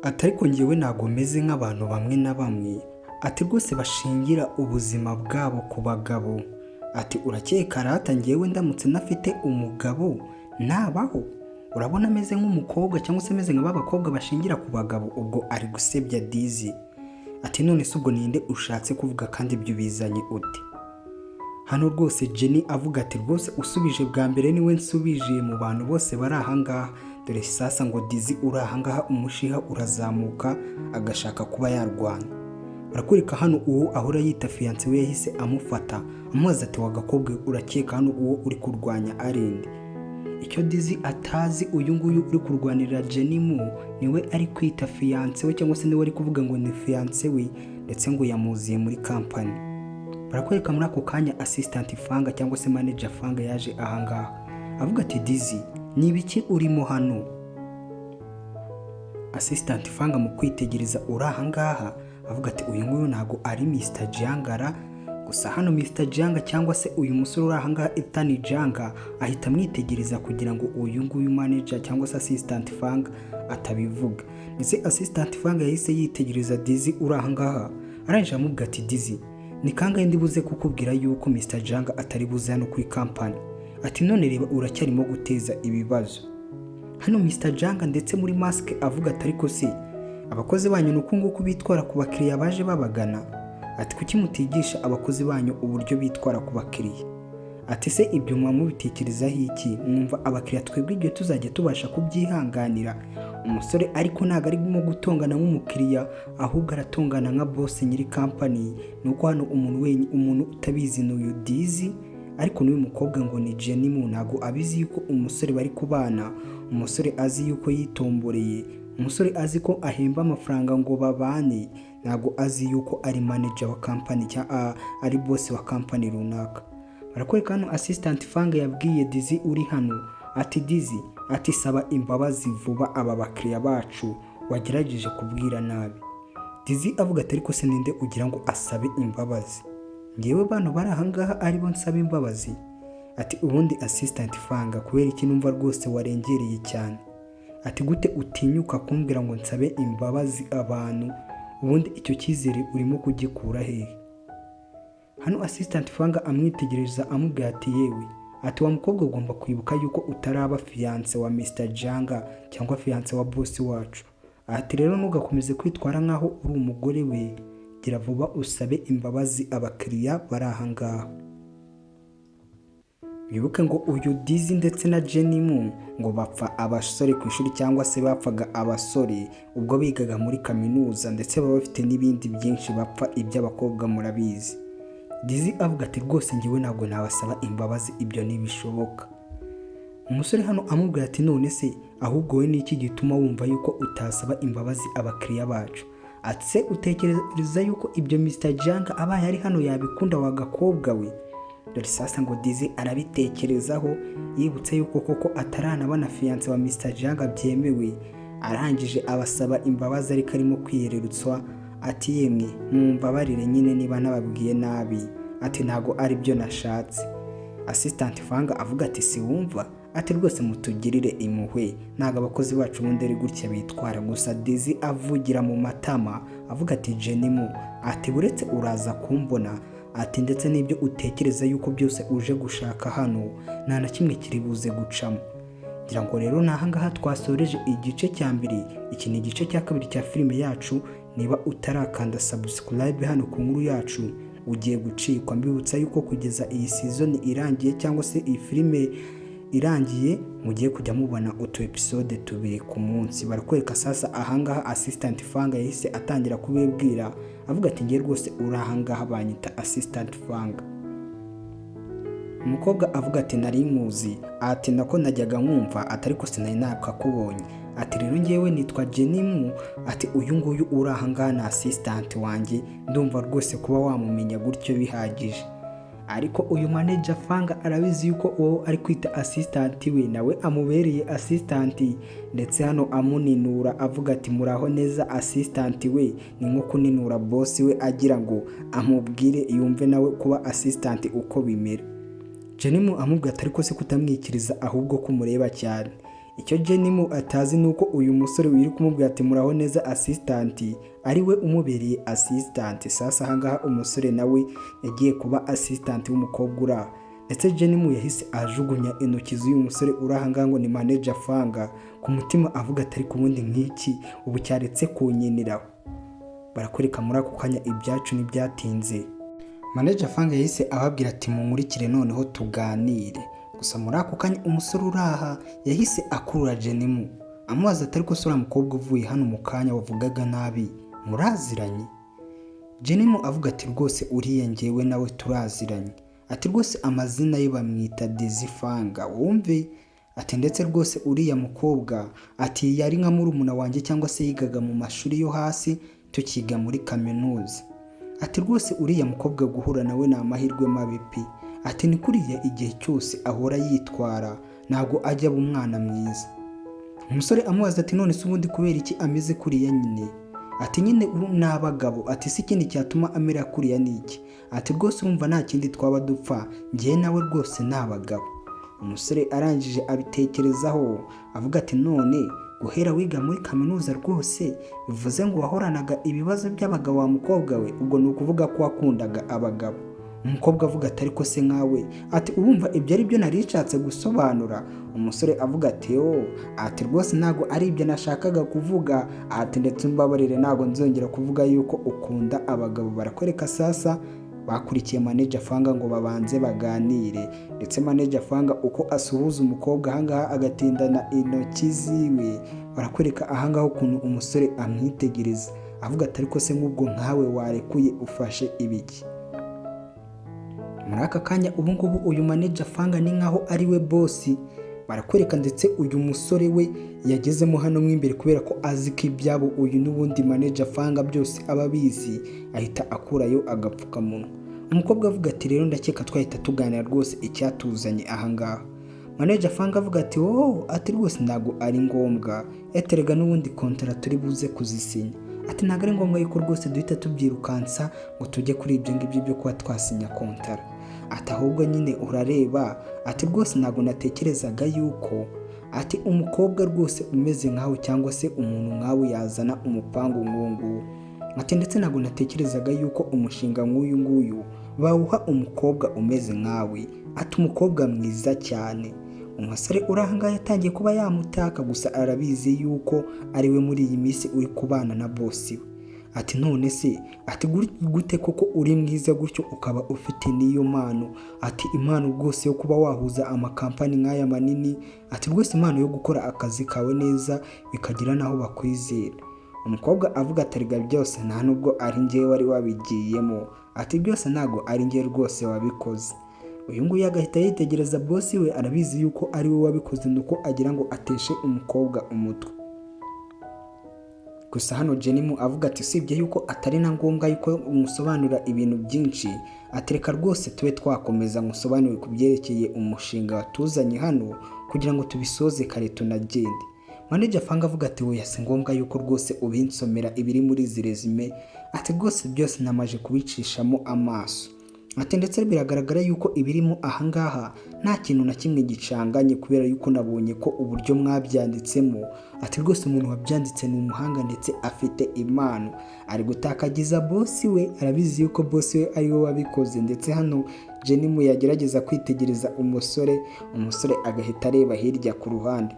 Ati: "Ariko ngewe ntabwo meze nk'abantu bamwe na bamwe." Ati: "Rwose bashingira ubuzima bwabo ku bagabo." Ati: "Urakeka rata ngewe ndamutse nafite umugabo nabaho? Urabona ameze nk'umukobwa cyangwa se ameze nka ba bakobwa bashingira ku bagabo?" Ubwo ari gusebya Dizi. Ati: "None se ubwo ninde ushatse kuvuga, kandi ibyo ubizanye ute hano?" Rwose Jenny avuga ati: "Rwose usubije bwa mbere niwe nsubije mu bantu bose bari ahangaha." Dore sasa ngo Dizi uri ahangaha, umushiha urazamuka, agashaka kuba yarwana. Barakwereka hano uwo ahora yita fiancé we yahise amufata, amubaza ati: "Wagakobwa, urakeka hano uwo uri kurwanya arinde?" Icyo Dizi atazi, uyu nguyu uri kurwanirira Jenny mu niwe ari kwita fiancé we, cyangwa se niwe ari kuvuga ngo ni fiancé we, ndetse ngo yamuziye muri company. Barakwereka muri ako kanya assistant Fanga cyangwa se manager Fanga yaje ahangaha, avuga ati: "Dizi, ni ibiki urimo hano?" Assistant Fanga mu kwitegereza uri ahangaha avuga ati: "Uyu nguyu ntabwo ari Mr Jangara." Gusa hano Mr Janga cyangwa se uyu musore uri ahangaha Ethan Janga ahita amwitegereza kugira ngo uyu nguyu manager cyangwa se assistant Fanga atabivuga. Ndetse assistant Fanga yahise yitegereza Dizi uri ahangaha, arangije amubwira ati: "Dizi, ni kangahe ndi buze kukubwira yuko Mr Janga atari buze hano kuri company?" Ati: "None reba uracyarimo guteza ibibazo hano." Mr Janga ndetse muri mask avuga ati: "Ariko se abakozi banyu ni uku nguku bitwara ku bakiriya baje babagana?" Ati: "Kuki mutigisha abakozi banyu uburyo bitwara ku bakiriya?" Ati: "Se ibyo muba mubitekerezaho iki? Mwumva abakiriya twebwe igihe tuzajya tubasha kubyihanganira?" Umusore ariko ntabwo arimo gutongana nk'umukiriya, ahubwo aratongana nka boss nyiri company. Ni uko hano umuntu wenyine, umuntu utabizi ni uyu Dizi, ariko n'uyu mukobwa ngo ni Jenny mu ntabwo abizi yuko umusore bari kubana, umusore azi yuko yitomboreye, umusore azi ko ahemba amafaranga ngo babane, ntabwo azi yuko ari manager wa company cyangwa ari boss wa company runaka. Barakwereka hano assistant Fang yabwiye Dizi uri hano ati: "Dizi," ati, "saba imbabazi vuba aba bakiriya bacu wagerageje kubwira nabi." Dizi avuga ati: "Ariko se ninde ugira ngo asabe imbabazi? Ngewe bano bari ahangaha aribo nsaba imbabazi?" Ati: "Ubundi assistant Fanga, kubera iki numva rwose warengereye cyane?" Ati: "Gute utinyuka kumbwira ngo nsabe imbabazi abantu? Ubundi icyo cyizere urimo kugikura hehe?" Hano assistant Fanga amwitegereza, amubwira ati: "Yewe," ati, "wa mukobwa, ugomba kwibuka yuko utaraba fiancé wa Mr Janga cyangwa fiancé wa boss wacu." Ati: "Rero ntugakomeze kwitwara nk'aho uri umugore we. Gira vuba usabe imbabazi abakiriya bari ahangaha." Wibuke ngo uyu Dizi ndetse na Jenny mu ngo bapfa abasore ku ishuri, cyangwa se bapfaga abasore ubwo bigaga muri kaminuza, ndetse baba bafite n'ibindi byinshi bapfa, iby'abakobwa murabizi. Dizi avuga ati: "Rwose ngewe ntabwo nabasaba imbabazi, ibyo ntibishoboka." Umusore hano amubwira ati: "None se ahubwo we ni iki gituma wumva yuko utasaba imbabazi abakiriya bacu?" Ati: "Se utekereza yuko ibyo Mr Janga abaye ari hano yabikunda, wa gakobwa we?" Dore sasa ngo Dizi arabitekerezaho, yibutse yuko koko ataranabona fiancé wa Mr Janga byemewe. Arangije abasaba imbabazi, ariko arimo kwiyererutswa, ati: "Yemwe, mumbabarire nyine niba nababwiye nabi," ati: "Ntabwo ari byo nashatse." Assistant Fanga avuga ati: "Si wumva?" Ati: "Rwose mutugirire impuhwe, ntabwo abakozi bacu ubundi ari gutya bitwara." Gusa Dizi avugira mu matama avuga ati: "Jenny mu," ati, "buretse uraza kumbona," ati, "ndetse n'ibyo utekereza yuko byose uje gushaka hano nta na kimwe kiri buze gucamo." Ngira ngo rero ni ahangaha twasoreje igice cya mbere. Iki ni igice cya kabiri cya filime yacu. Niba utarakanda subscribe hano ku nkuru yacu, ugiye gucikwa. Mbibutsa yuko kugeza iyi season irangiye cyangwa se iyi filime irangiye, mugiye kujya mubona utu episode tubiri ku munsi. Barakwereka sasa ahangaha assistant Fanga yahise atangira kubibwira, avuga ati: "Ngiye rwose uri ahangaha banyita assistant Fanga." Umukobwa avuga ati: "Nari nkuzi," ati, "nako najyaga nkumva," ati, "ariko sinari nakakubonye." Ati: "Rero ngewe nitwa Jenny mu," ati, "uyu nguyu uri ahangaha ni assistant wanjye. Ndumva rwose kuba wamumenya gutyo bihagije." Ariko uyu manager Fanga arabizi yuko uwo ari kwita assistant we nawe amubereye assistant, ndetse hano amuninura avuga ati: "Muraho neza assistant we." Ni nko kuninura boss we agira ngo amubwire yumve nawe kuba assistant uko bimera. Jenny amubwira ati: "Ariko se kutamwikiriza, ahubwo ko umureba cyane?" Icyo Jenimu atazi ni uko uyu musore uri kumubwira ati muraho neza assistant ari we umubereye assistant. Sasa ahangaha umusore nawe yagiye kuba assistant w'umukobwa uri aha, ndetse Jenimu yahise ajugunya intoki z'uyu musore uri ahangaha ngo ni manager Fanga, ku mutima avuga ati ariko ubundi nk'iki ubu cyaretse kunkiniraho. Barakwereka muri ako kanya ibyacu ntibyatinze. Manager Fanga yahise ababwira ati munkurikire noneho tuganire. Gusa muri ako kanya umusore uri aha yahise akurura Jenimu amubaza ati ariko se uriya mukobwa uvuye hano mu kanya wavugaga nabi muraziranye? Jenimu avuga ati rwose uriya njyewe nawe turaziranye, ati rwose amazina ye bamwita Dezifanga wumve, ati ndetse rwose uriya mukobwa ati yari nka murumuna wanjye cyangwa se yigaga mu mashuri yo hasi tukiga muri kaminuza, ati rwose uriya mukobwa guhura nawe ni amahirwe mabi pe, ati ni kuriya igihe cyose ahora yitwara ntabwo ajya aba umwana mwiza. Umusore amubaza ati none se ubundi kubera iki ameze kuriya nyine? Ati nyine ni abagabo, ati si ikindi cyatuma amera kuriya ni iki? Ati rwose urumva nta kindi twaba dupfa njyewe nawe rwose ni abagabo. Umusore arangije abitekerezaho avuga ati none guhera wiga muri kaminuza rwose bivuze ngo wahoranaga ibibazo by'abagabo wa mukobwa we, ubwo ni ukuvuga ko wakundaga abagabo. Umukobwa avuga ati ariko se nkawe, ati urumva ibyo ari byo nari nshatse gusobanura. Umusore avuga ati oh, ati rwose ntabwo ari ibyo nashakaga kuvuga, ati ndetse umbabarire ntabwo nzongera kuvuga yuko ukunda abagabo. Barakwereka sasa bakurikiye manager Fanga ngo babanze baganire, ndetse manager Fanga uko asuhuza umukobwa ahangaha agatindana intoki ziwe, barakwereka ahangaha ukuntu umusore amwitegereza avuga ati ariko se nk'ubwo nkawe warekuye ufashe ibiki? Muri aka kanya ubu ngubu uyu manager Fanga ni nkaho ari we boss. Barakwereka ndetse uyu musore we yagezemo hano mo imbere kubera ko azi ko ibyabo uyu n'ubundi manager Fanga byose aba abizi, ahita akurayo agapfukamunwa. Umukobwa avuga ati rero ndakeka twahita tuganira rwose icyatuzanye ahangaha. Manager Fanga avuga ati wowe, ati rwose ntabwo ari ngombwa, eterega n'ubundi kontara turi buze kuzisinya, ati ntabwo ari ngombwa yuko rwose duhita tubyirukansa ngo tujye kuri ibyo ngibyo byo kuba twasinya kontara, ati ahubwo nyine urareba, ati rwose ntabwo natekerezaga yuko ati umukobwa rwose umeze nkawe cyangwa se umuntu nkawe yazana umupangu nk'uwo nguwo, ati ndetse ntabwo natekerezaga yuko umushinga nk'uyu nguyu bawuha umukobwa umeze nkawe, ati umukobwa mwiza cyane. Umusore uri aha ngaha yatangiye kuba yamutaka, gusa arabizi yuko ari we muri iyi minsi uri kubana na boss we. Ati none se ati gute koko uri mwiza gutyo ukaba ufite n'iyo mpano, ati impano rwose yo kuba wahuza amakampani nk'aya manini, ati rwose impano yo gukora akazi kawe neza bikagira n'aho bakwizera. Umukobwa avuga ati erega byose nta nubwo ari njyewe wari wabigiyemo, ati byose ntabwo ari njye rwose wabikoze. Uyu nguyu agahita yitegereza boss we, arabizi yuko ari we wabikoze, nuko agira ngo ateshe umukobwa umutwe. Gusa hano Jenimu avuga ati usibye yuko atari na ngombwa yuko umusobanurira ibintu byinshi, atereka rwose tube twakomeza musobanurire ku byerekeye umushinga watuzanye hano kugira ngo tubisoze kare tunagende. Manager Fanga avuga ati oya si ngombwa yuko rwose ubinsomera ibiri muri izi resume, ati rwose byose namaje kubicishamo amaso, ati ndetse biragaragara yuko ibirimo ahangaha nta kintu na kimwe gicanganye kubera yuko nabonye ko uburyo mwabyanditsemo, ati rwose umuntu wabyanditse ni umuhanga ndetse afite impano. Ari gutakagiza boss we, arabizi yuko boss we ari we wabikoze. Ndetse hano Jenimu yagerageza kwitegereza umusore, umusore agahita areba hirya ku ruhande,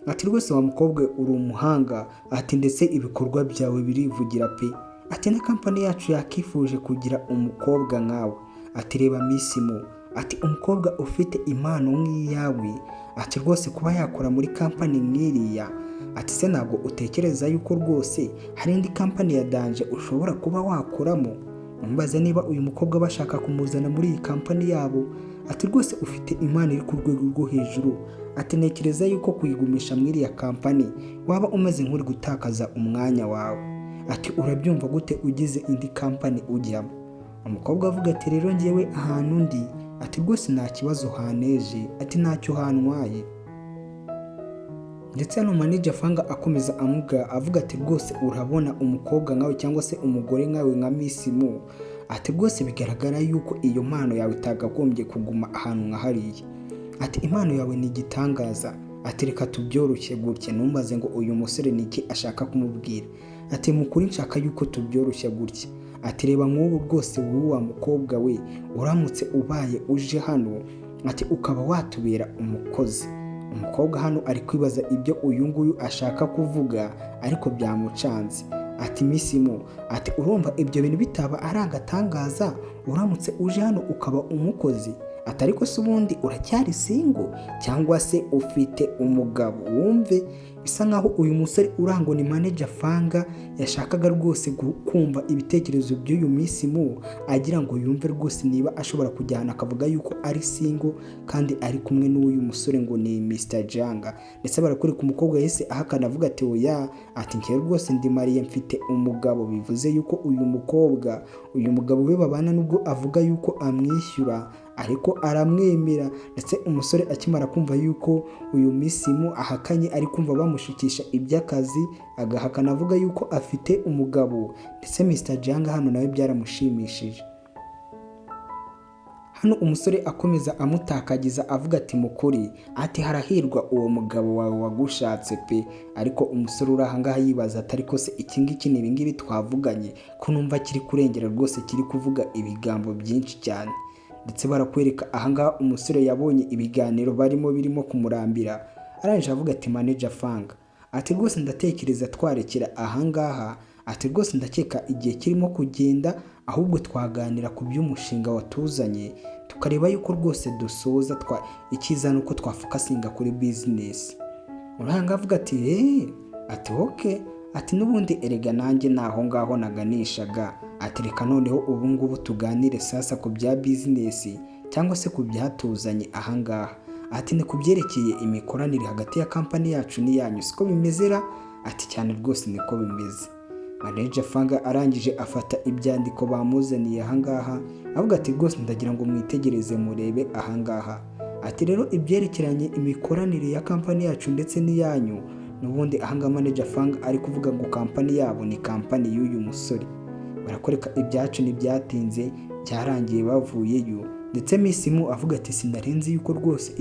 ati rwose wa mukobwa uri umuhanga, ati ndetse ibikorwa byawe birivugira pe, ati na kampani yacu yakifuje kugira umukobwa nkawe, ati reba Miss Mu, ati umukobwa ufite impano nk'iyawe, ati rwose kuba yakora muri kampani nk'iriya, ati se ntabwo utekereza yuko rwose hari indi kampani ya danger ushobora kuba wakoramo? Mubaze niba uyu mukobwa bashaka kumuzana muri iyi kampani yabo, ati rwose ufite impano iri ku rwego rwo hejuru, ati ntekereza yuko kuyigumisha muri iriya kampani waba umeze nk'uri gutakaza umwanya wawe, ati urabyumva gute ugize indi kampani ujyamo? Umukobwa avuga ati rero ngewe ahantu ndi, ati rwose nta kibazo haneje, ati ntacyo hantwaye. Ndetse hano manager Fanga akomeza amubwira avuga ati rwose urabona umukobwa nkawe cyangwa se umugore nkawe nka Miss Mu, ati rwose bigaragara yuko iyo mpano yawe itagagombye kuguma ahantu nka hariya, ati impano yawe ni igitangaza. Ati reka tubyoroshye gutya. Ntumbaze ngo uyu musore ni iki ashaka kumubwira. Ati mukuri nshaka yuko tubyoroshya gutya. Ati reba nk'ubu rwose wowe wa mukobwa we, uramutse ubaye uje hano, ati ukaba watubera umukozi. Umukobwa hano ari kwibaza ibyo uyu nguyu ashaka kuvuga, ariko byamucanze. Ati Miss Mu, ati urumva ibyo bintu bitaba ari agatangaza uramutse uje hano ukaba umukozi? Ati ariko se ubundi uracyari single cyangwa se ufite umugabo? Wumve bisa nkaho uyu musore urangwa ni manager Fanga yashakaga rwose kumva ibitekerezo by'uyu Miss Mu, agira ngo yumve rwose niba ashobora kujyana akavuga yuko ari single kandi ari kumwe n'uyu musore ngo ni Mr Janga. Ndetse barakwereka umukobwa yahise ahakana avuga ati oya, ati njyewe rwose ndi married, mfite umugabo. Bivuze yuko uyu mukobwa, uyu mugabo we babana, nubwo avuga yuko amwishyura ariko aramwemera. Ndetse umusore akimara kumva yuko uyu Miss Mu ahakanye, ari kumva bamushukisha iby'akazi agahakana avuga yuko afite umugabo, ndetse Mr Janga hano nawe byaramushimishije. Hano umusore akomeza amutakagiza avuga ati mukuri, ati harahirwa uwo mugabo wawe wagushatse pe. Ariko umusore uri ahangaha yibaza ati ariko se iki ngiki ni ibingibi twavuganye, ko numva kiri kurengera rwose, kiri kuvuga ibigambo byinshi cyane? Ndetse barakwereka ahangaha umusore yabonye ibiganiro barimo birimo kumurambira, arangije avuga ati manager Fanga, ati rwose ndatekereza twarekera ahangaha, ati rwose ndakeka igihe kirimo kugenda, ahubwo twaganira ku by'umushinga watuzanye, tukareba yuko rwose dusoza twa icyiza ni uko twafocusinga kuri business. Urahanga avuga ati eee, ati okay, ati n'ubundi erega nanjye ni aho ngaho naganishaga, ati reka noneho ubu ngubu tuganire sasa ku bya business cyangwa se ku byatuzanye ahangaha. Ati ni ku byerekeye imikoranire hagati ya company yacu n'iyanyu, siko bimeze ra? Ati cyane rwose niko bimeze. Manager Fanga arangije afata ibyandiko bamuzaniye ahangaha, avuga ati rwose ndagira ngo mwitegereze murebe ahangaha. Ati rero ibyerekeranye imikoranire ya company yacu ndetse n'iyanyu, n'ubundi ahangaha manager Fanga ari kuvuga ngo company yabo ni company y'uyu musore. Barakwereka ibyacu ntibyatinze, byarangiye bavuyeyo. Ndetse Miss Mu avuga ati sinarenze yuko rwose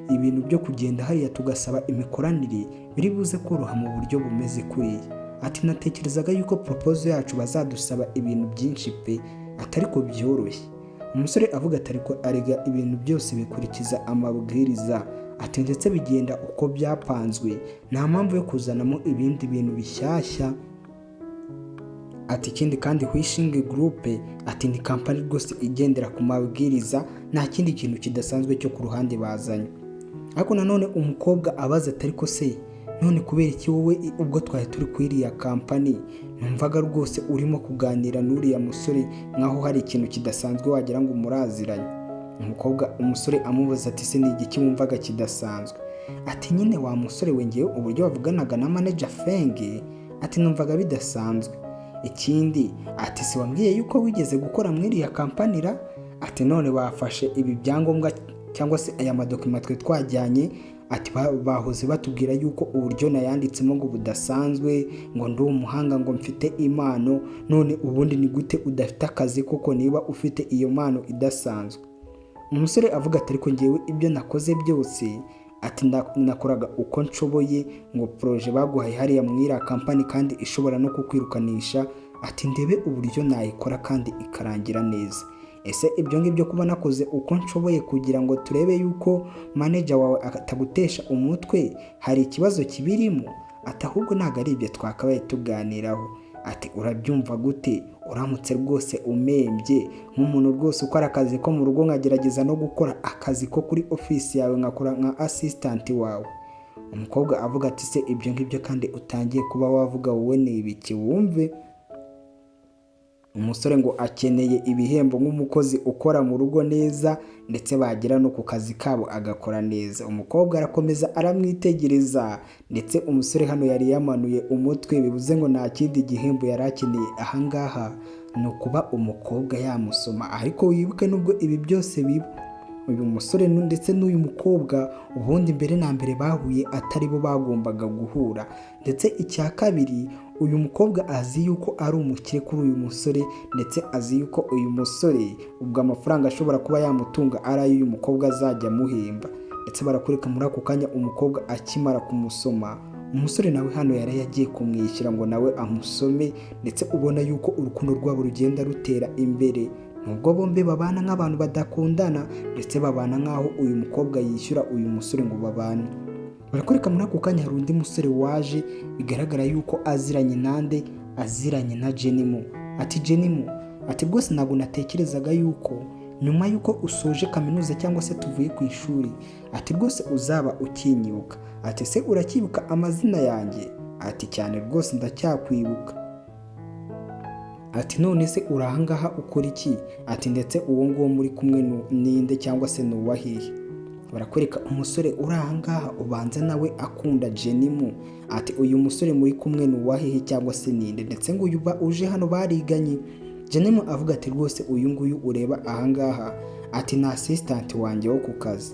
ibintu byo kugenda hariya tugasaba imikoranire biri buze koroha mu buryo bumeze kuriya. Ati natekerezaga yuko proposal yacu bazadusaba ibintu byinshi pe, atari ko byoroshye. Umusore avuga ati ariko arega ibintu byose bikurikiza amabwiriza, ati ndetse bigenda uko byapanzwe, nta mpamvu yo kuzanamo ibindi bintu bishyashya. Ati ikindi kandi Wishing Group, ati ni company rwose igendera ku mabwiriza, nta kindi kintu kidasanzwe cyo ku ruhande bazanye. Ariko nanone umukobwa abaza ati ariko se none kubera iki wowe ubwo twari turi kuri iriya company numvaga rwose urimo kuganira n'uriya musore nkaho hari ikintu kidasanzwe, wagira ngo muraziranye? Umukobwa, umusore amubaza ati se ni igiki wumvaga kidasanzwe? Ati nyine wa musore we, ngewe uburyo wavuganaga na manager Fenge, ati numvaga bidasanzwe. Ikindi ati si wambwiye yuko wigeze gukora muri iriya company ra? Ati none bafashe ibi byangombwa cyangwa se aya madocument twe twajyanye, ati bahoze batubwira yuko uburyo nayanditsemo ngo budasanzwe, ngo ndi umuhanga, ngo mfite impano. None ubundi ni gute udafite akazi koko niba ufite iyo mpano idasanzwe? Umusore avuga ati ariko ngewe ibyo nakoze byose, ati nakoraga uko nshoboye ngo projet baguhaye hariya mu iriya company kandi ishobora no kukwirukanisha, ati ndebe uburyo nayikora kandi ikarangira neza. Ese ibyo ngibyo kuba nakoze uko nshoboye kugira ngo turebe yuko manager wawe atagutesha umutwe, hari ikibazo kibirimo? Ati ahubwo ntabwo ari ibyo twakabaye tuganiraho. Ati urabyumva gute uramutse rwose umembye nk'umuntu rwose ukora akazi ko mu rugo, nkagerageza no gukora akazi ko kuri ofisi yawe, nkakora nka assistant wawe? Umukobwa avuga ati se ibyo ngibyo kandi utangiye kuba wavuga wowe ni ibiki? Wumve umusore ngo akeneye ibihembo nk'umukozi ukora mu rugo neza, ndetse bagera no ku kazi kabo agakora neza. Umukobwa arakomeza aramwitegereza, ndetse umusore hano yari yamanuye umutwe, bivuze ngo nta kindi gihembo yari akeneye ahangaha, ni ukuba umukobwa yamusoma. Ariko wibuke nubwo ibi byose biba, uyu musore ndetse n'uyu mukobwa ubundi mbere na mbere bahuye atari bo bagombaga guhura. Ndetse icya kabiri, uyu mukobwa azi yuko ari umukire kuri uyu musore, ndetse azi yuko uyu musore ubwo amafaranga ashobora kuba yamutunga ari ay'uyu mukobwa azajya amuhemba. Ndetse uyu mukobwa azi yuko uyu musore Ndetse barakwereka muri ako kanya umukobwa akimara kumusoma, umusore nawe hano yari yagiye kumwishyura ngo nawe amusome. Ndetse ubona yuko urukundo rwabo rugenda rutera imbere, nubwo bombi babana nk'abantu badakundana, ndetse babana nk'aho uyu mukobwa yishyura uyu musore ngo babane. Barakwereka muri ako kanya hari undi musore waje, bigaragara yuko aziranye nande? Aziranye na Jenimu. Ati: "Jenimu," ati, "rwose ntabwo natekerezaga yuko nyuma yuko usoje kaminuza cyangwa se tuvuye ku ishuri," ati, "rwose uzaba ukinyibuka." Ati: "Se uracyibuka amazina yanjye?" Ati: "Cyane rwose ndacyakwibuka." Ati: "None se uri ahangaha ukora iki?" Ati: "Ndetse uwo nguwo muri kumwe ninde cyangwa se ni uwahehe?" Barakwereka umusore uri ahangaha ubanza nawe akunda Jenimu. Ati: "Uyu musore muri kumwe ni uwahehe cyangwa se ninde? Ndetse ngo uyu uje hano bariganye?" Jenimu avuga ati: "Rwose uyu nguyu ureba ahangaha," ati, "ni assistant wanjye wo ku kazi."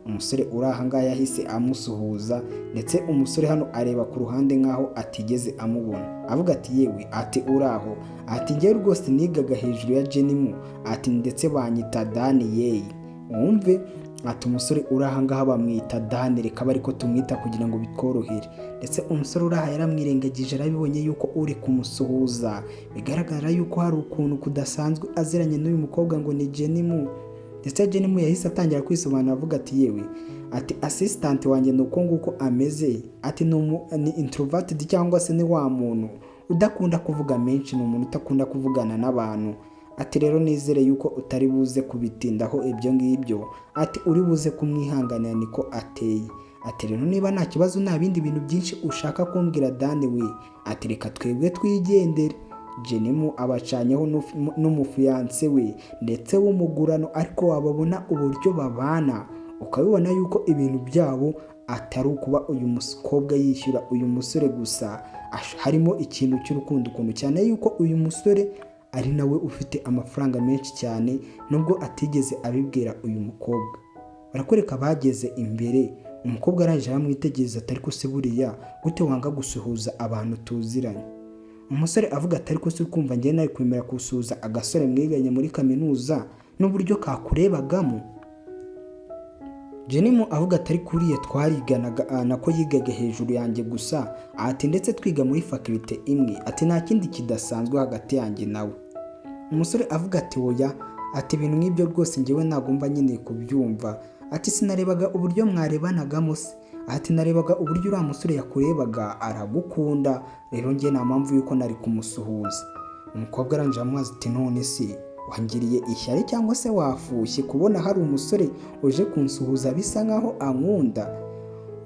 Umusore uri ahangaha yahise amusuhuza, ndetse umusore hano areba ku ruhande nk'aho atigeze amubona. Avuga ati: "Yewe," ati, "uraho?" Ati: "Njyewe rwose nigaga hejuru ya Jenimu," ati, "ndetse banyita Dani." Yeyi, wumve, ati umusore uri ahangaha bamwita Dani, reka ariko tumwita kugira ngo bitworohere. Ndetse umusore uri aha yaramwirengagije, arabibonye yuko uri kumusuhuza bigaragara yuko hari ukuntu kudasanzwe aziranye n'uyu mukobwa ngo ni Jenimu. Ndetse Jenimu yahise atangira kwisobanura, avuga ati: "Yewe," ati, "assistant wanjye ni uko nguko ameze," ati, "ni introverted cyangwa se ni wa muntu udakunda kuvuga menshi, ni umuntu udakunda kuvugana n'abantu." Ati: "Rero nizere yuko utari buze kubitindaho ibyo ngibyo," ati, "uri buze kumwihanganira niko ateye." Ati: "Rero niba nta kibazo, nta bindi bintu byinshi ushaka kumbwira Dani we," ati, "reka twebwe twigendere." Jenimu abacanyeho n'umufiancé we ndetse w'umugurano, ariko wababona uburyo babana ukabibona yuko ibintu byabo atari ukuba uyu mukobwa yishyura uyu musore gusa, harimo ikintu cy'urukundo ukuntu, cyane yuko uyu musore ari nawe ufite amafaranga menshi cyane, nubwo atigeze abibwira uyu mukobwa. Barakwereka bageze imbere, umukobwa arangije aramwitegereza, atari ko se buriya gute wanga gusuhuza abantu tuziranye? Umusore avuga ati: "Ariko se ukumva njye nari kwemera gusuhuza agasore mwiganye muri kaminuza n'uburyo kakurebagamo?" Jenimu avuga ati: "Ariko uriya twariganaga, nako yigaga hejuru yanjye gusa," ati, "ndetse twiga muri faculté imwe," ati, "nta kindi kidasanzwe hagati yanjye nawe." Umusore avuga ati: "Oya," ati, "ibintu nk'ibyo rwose njyewe ntabwo mba nkeneye kubyumva," ati, "sinarebaga uburyo mwarebanagamo se?" Ati: "Narebaga uburyo uriya musore yakurebaga, aragukunda. Rero njye nta mpamvu y'uko nari kumusuhuza." Umukobwa arangije amubaza ati: "None se wangiriye ishyari cyangwa se wafushye kubona hari umusore uje kunsuhuza bisa nkaho ankunda?"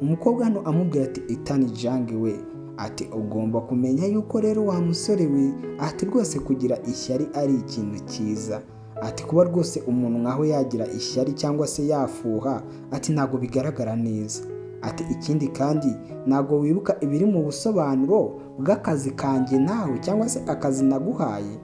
Umukobwa hano amubwira ati: "Itani jange we," ati, "ugomba kumenya yuko rero wa musore we," ati, "rwose kugira ishyari ari ikintu cyiza," ati, "kuba rwose umuntu nkaho yagira ishyari cyangwa se yafuha," ati, "ntabwo bigaragara neza." Ati: "Ikindi kandi, ntabwo wibuka ibiri mu busobanuro bw'akazi kanjye nawe cyangwa se akazi naguhaye?"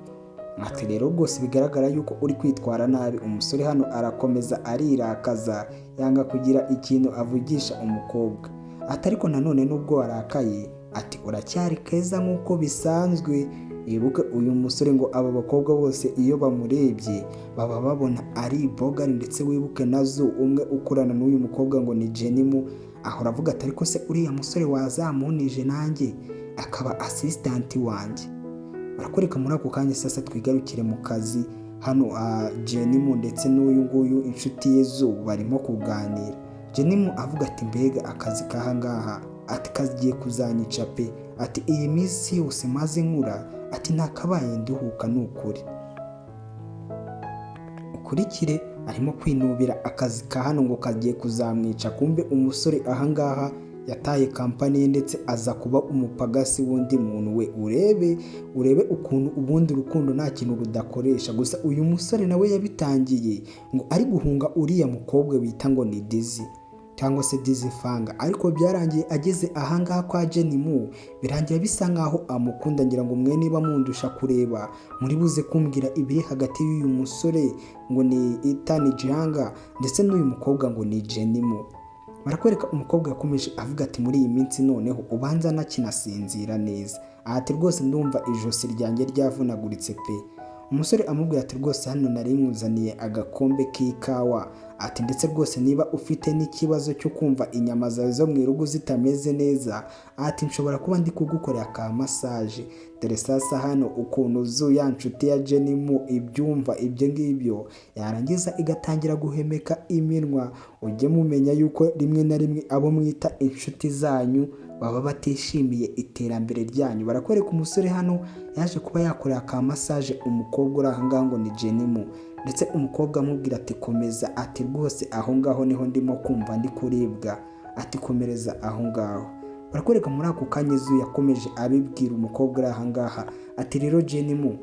Ati: "Rero rwose bigaragara yuko uri kwitwara nabi." Umusore hano arakomeza arirakaza, yanga kugira ikintu avugisha umukobwa. Ati: "Ariko nanone nubwo warakaye," ati, "uracyari keza nk'uko bisanzwe." Wibuke uyu musore ngo aba bakobwa bose iyo bamurebye baba babona ari ibogari. Ndetse wibuke nazo umwe ukorana n'uyu mukobwa ngo ni Jenimu ahora avuga ati: "Ariko se uriya musore wazamunije nanjye akaba assistant wanjye?" Barakwereka muri ako kanya sasa twigarukire mu kazi. Hano Jenimu ndetse n'uyu nguyu inshuti ye zo barimo kuganira. Jenimu avuga ati: "Mbega akazi k'ahangaha," ati, "kagiye kuzanyica pe." Ati: "Iyi minsi yose maze nkura," ati, "nakabaye nduhuka ni ukuri." Ukurikire arimo kwinubira akazi ka hano ngo kagiye kuzamwica. Kumbe umusore ahangaha yataye company ye, ndetse aza kuba umupagasi w'undi muntu we. Urebe ukuntu ubundi urukundo nta kintu rudakoresha. Gusa uyu musore nawe yabitangiye ngo ari guhunga uriya mukobwa bita ngo ni Dizi cyangwa se Dizi Fanga, ariko byarangiye ageze ahangaha kwa Jenimu, birangira bisa nkaho amukunda. Ngira ngo mwe niba mundusha kureba muri buze kumbwira ibiri hagati y'uyu musore ngo ni Itani Janga ndetse n'uyu mukobwa ngo ni Jenimu. Barakwereka umukobwa yakomeje avuga ati: "Muri iyi minsi noneho ubanza nakinasinzira neza." Ati: "Rwose ndumva ijosi ryanjye ryavunaguritse pe." Umusore amubwira ati: "Rwose hano nari nkuzaniye agakombe k'ikawa." Ati ndetse rwose niba ufite n'ikibazo cyo kumva inyama zawe zo mu irugu zitameze neza, ati nshobora kuba ndi kugukorera ka massage. Dore sasa hano ukuntu zu ya nshuti ya Jenimu ibyumva ibyo ngibyo, yarangiza igatangira guhemeka iminwa. Ujye mumenya yuko rimwe na rimwe abo mwita inshuti zanyu baba batishimiye iterambere ryanyu. Barakwereka umusore hano yaje kuba yakorera ka massage umukobwa uri aha ngaha ngo ni Jenimu, ndetse umukobwa amubwira ati komeza, ati rwose aho ngaho niho ndimo kumva ndi kuribwa, ati komereza aho ngaho. Barakwereka muri ako kanya Zu yakomeje abibwira umukobwa uri aha ngaha, ati rero Jenimu,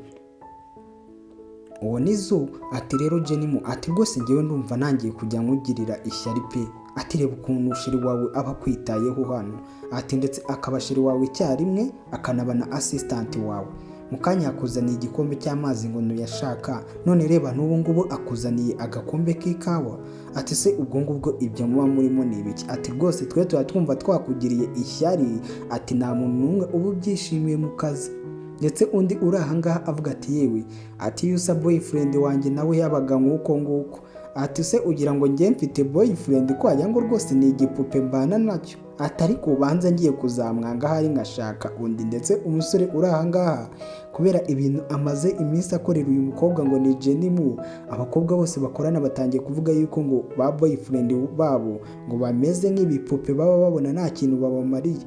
uwo ni Zu, ati rero Jenimu, ati rwose ngewe ndumva nangiye kujya nkugirira ishyari pe. Ati reba ukuntu chéri wawe aba akwitayeho hano, ati ndetse akaba chéri wawe icyarimwe akanaba na assistant wawe. Mu kanya yakuzaniye igikombe cy'amazi ngo ntuyashaka, none reba n'ubu ngubu akuzaniye agakombe k'ikawa. Ati se ubwo ngubwo ibyo muba murimo ni ibiki? Ati rwose twe tuba twumva twakugiriye ishyari, ati nta muntu n'umwe uba ubyishimiye mu kazi. Ndetse undi uri aha ngaha avuga ati yewe, ati yusa boyfriend wanjye nawe yabaga nk'uko nguko. Ati se ugira ngo njye mfite boyfriend ko wagira ngo rwose ni igipupe mbana nacyo? Ati ariko ubanza ngiye kuzamwanga ahari nkashaka undi. Ndetse umusore uri aha ngaha kubera ibintu amaze iminsi akorera uyu mukobwa ngo ni Jenimu, abakobwa bose bakorana batangiye kuvuga yuko ngo ba boyfriend babo ngo bameze nk'ibipupe, baba babona nta kintu babamariye.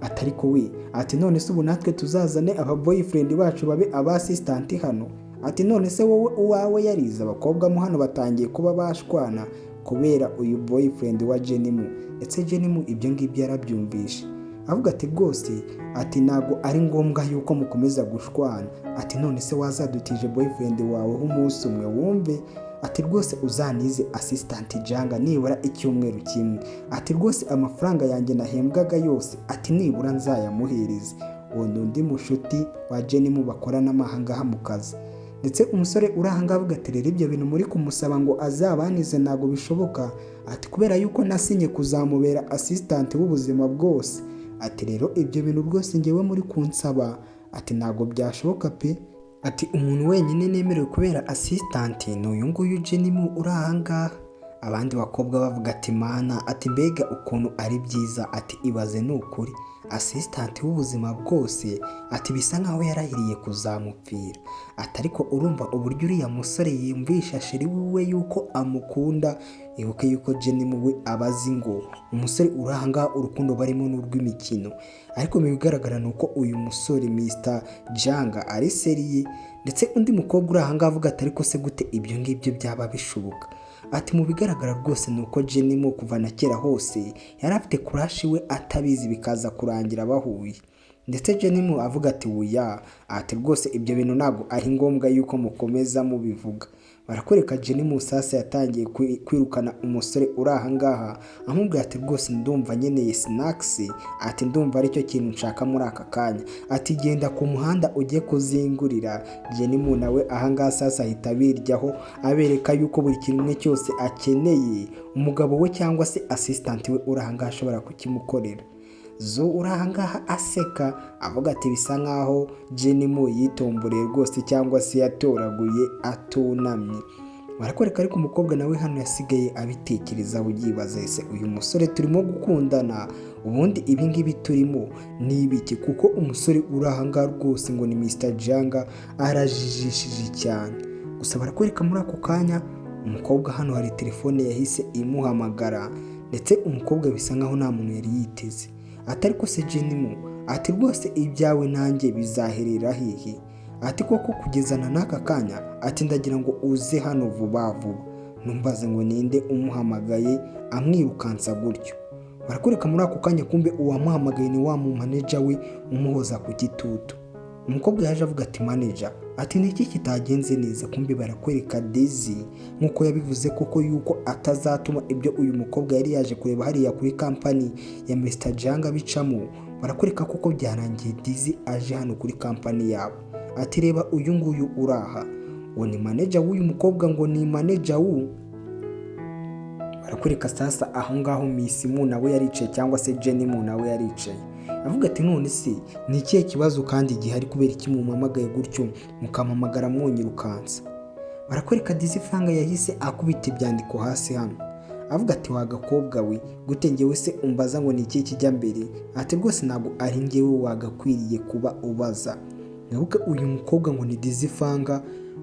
Ati ariko we, ati none se ubu natwe tuzazane aba boyfriend bacu babe aba assistant hano? Ati none se wowe uwawe yarize? Abakobwa mo hano batangiye kuba bashwana kubera uyu boyfriend wa Jenimu. Ndetse Jenimu ibyo ngibyo yarabyumvishe, avuga ati rwose, ati ntabwo ari ngombwa yuko mukomeza gushwana. Ati none se wazadutije boyfriend wawe umunsi umwe wumve? Ati rwose uzanize assistant Janga nibura icyumweru kimwe. Ati rwose amafaranga yanjye nahembwaga yose, ati nibura nzayamuhereze. Uwo ni undi mushuti wa Jenimu bakorana ahangaha mu kazi. Ndetse umusore uri ahangaha avuga ati rero ibyo bintu muri kumusaba ngo azabanize ntabwo bishoboka, ati kubera yuko nasinye kuzamubera assistant w'ubuzima bwose. Ati rero ibyo bintu rwose ngewe muri kunsaba, ati ntabwo byashoboka pe. Ati umuntu wenyine nemerewe kubera assistant ni uyu nguyu Jenimu uri ahangaha. Abandi bakobwa bavuga ati mana, ati mbega ukuntu ari byiza, ati ibaze ni ukuri assistant w'ubuzima bwose, ati bisa nkaho yarahiriye kuzamupfira. Ati ariko urumva uburyo uriya musore yumvisha chéri wiwe yuko amukunda. Ibuke yuko Jenimu we aba azi ngo umusore uri ahangaha urukundo barimo ni urw'imikino, ariko mu bigaragara ni uko uyu musore Mr Janga ari sérieux. Ndetse undi mukobwa uri ahangaha avuga ati ariko se gute ibyo ngibyo byaba bishoboka? Ati mu bigaragara rwose ni uko Jenimu kuva na kera hose yari afite crush we atabizi, bikaza kurangira bahuye. Ndetse Jenimu avuga ati wuya, ati rwose ibyo bintu ntabwo ari ngombwa yuko mukomeza mubivuga. Barakwereka Jenimu sasa yatangiye kwirukana umusore uri ahangaha, amubwira ati rwose ndumva nkeneye snacks, ati ndumva aricyo kintu nshaka muri aka kanya, ati genda ku muhanda ujye kuzingurira. Jenimu nawe ahangaha sasa ahita abiryaho, abereka yuko buri kimwe cyose akeneye umugabo we cyangwa se assistant we uri ahangaha ashobora kukimukorera. Zu uri ahangaha aseka avuga ati bisa nkaho Jenimu yitomboreye rwose cyangwa se yatoraguye atunamye. Barakwereka ariko umukobwa nawe hano yasigaye abitekerezaho, yibaza ese uyu musore turimo gukundana ubundi ibi ngibi turimo ni ibiki? Kuko umusore uri ahangaha rwose ngo ni Mr Janga arajijishije cyane. Gusa barakwereka muri ako kanya umukobwa hano hari telefone yahise imuhamagara, ndetse umukobwa bisa nkaho nta muntu yari yiteze. Ati ariko se Jenimu, ati rwose ibyawe nanjye bizaherera hehe? Ati koko kugezana n'aka kanya, ati ndagira ngo uze hano vuba vuba. Numbaze ngo ninde umuhamagaye amwirukansa gutyo? Barakwereka muri ako kanya kumbe uwamuhamagaye ni wa mu manager we umuhoza ku gitutu. Umukobwa yaje avuga ati manager, ati ni iki kitagenze neza? Kumbe barakwereka Daisy nk'uko yabivuze koko yuko atazatuma ibyo uyu mukobwa yari yaje kureba hariya kuri company ya Mr Janga bicamo. Barakwereka koko byarangiye Daisy aje hano kuri company yabo, ati reba uyu nguyu uraha, uwo ni manager w'uyu mukobwa ngo ni manager wu. Barakwereka sasa aho ngaho Miss Mu nawe yaricaye cyangwa se Jenny Mu nawe yaricaye, avuga ati none se ni ikihe kibazo kandi gihari? Kubera iki mumpamagaye gutyo, mukampamagara mwonyirukansa? Barakwereka Dizifanga yahise akubita ibyandiko hasi hano, avuga ati: "Wa gakobwa we, gute ngewe se umbaza ngo ni iki kijya mbere?" Ati: "Rwose ntabwo ari ngewe wagakwiriye kuba ubaza." Mwibuke uyu mukobwa ngo ni Dizifanga,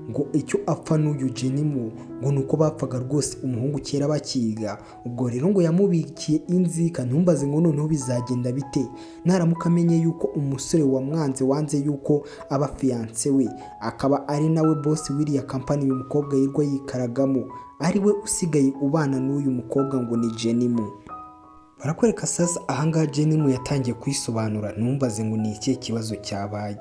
ngo icyo apfa n'uyu Jenimo ngo ni uko bapfaga rwose umuhungu kera bakiga. Ubwo rero ngo yamubikiye inzika. Ntumbaze ngo noneho bizagenda bite naramuka amenye yuko umusore wamwanze, wanze yuko aba fiancé we, akaba ari nawe boss w'iriya kampani uyu mukobwa yirwa yikaragamo, ari we usigaye ubana n'uyu mukobwa ngo ni Jenimo. Barakwereka sasa ahangaha Jenimo yatangiye kwisobanura. Ntumbaze ngo ni ikihe kibazo cyabaye.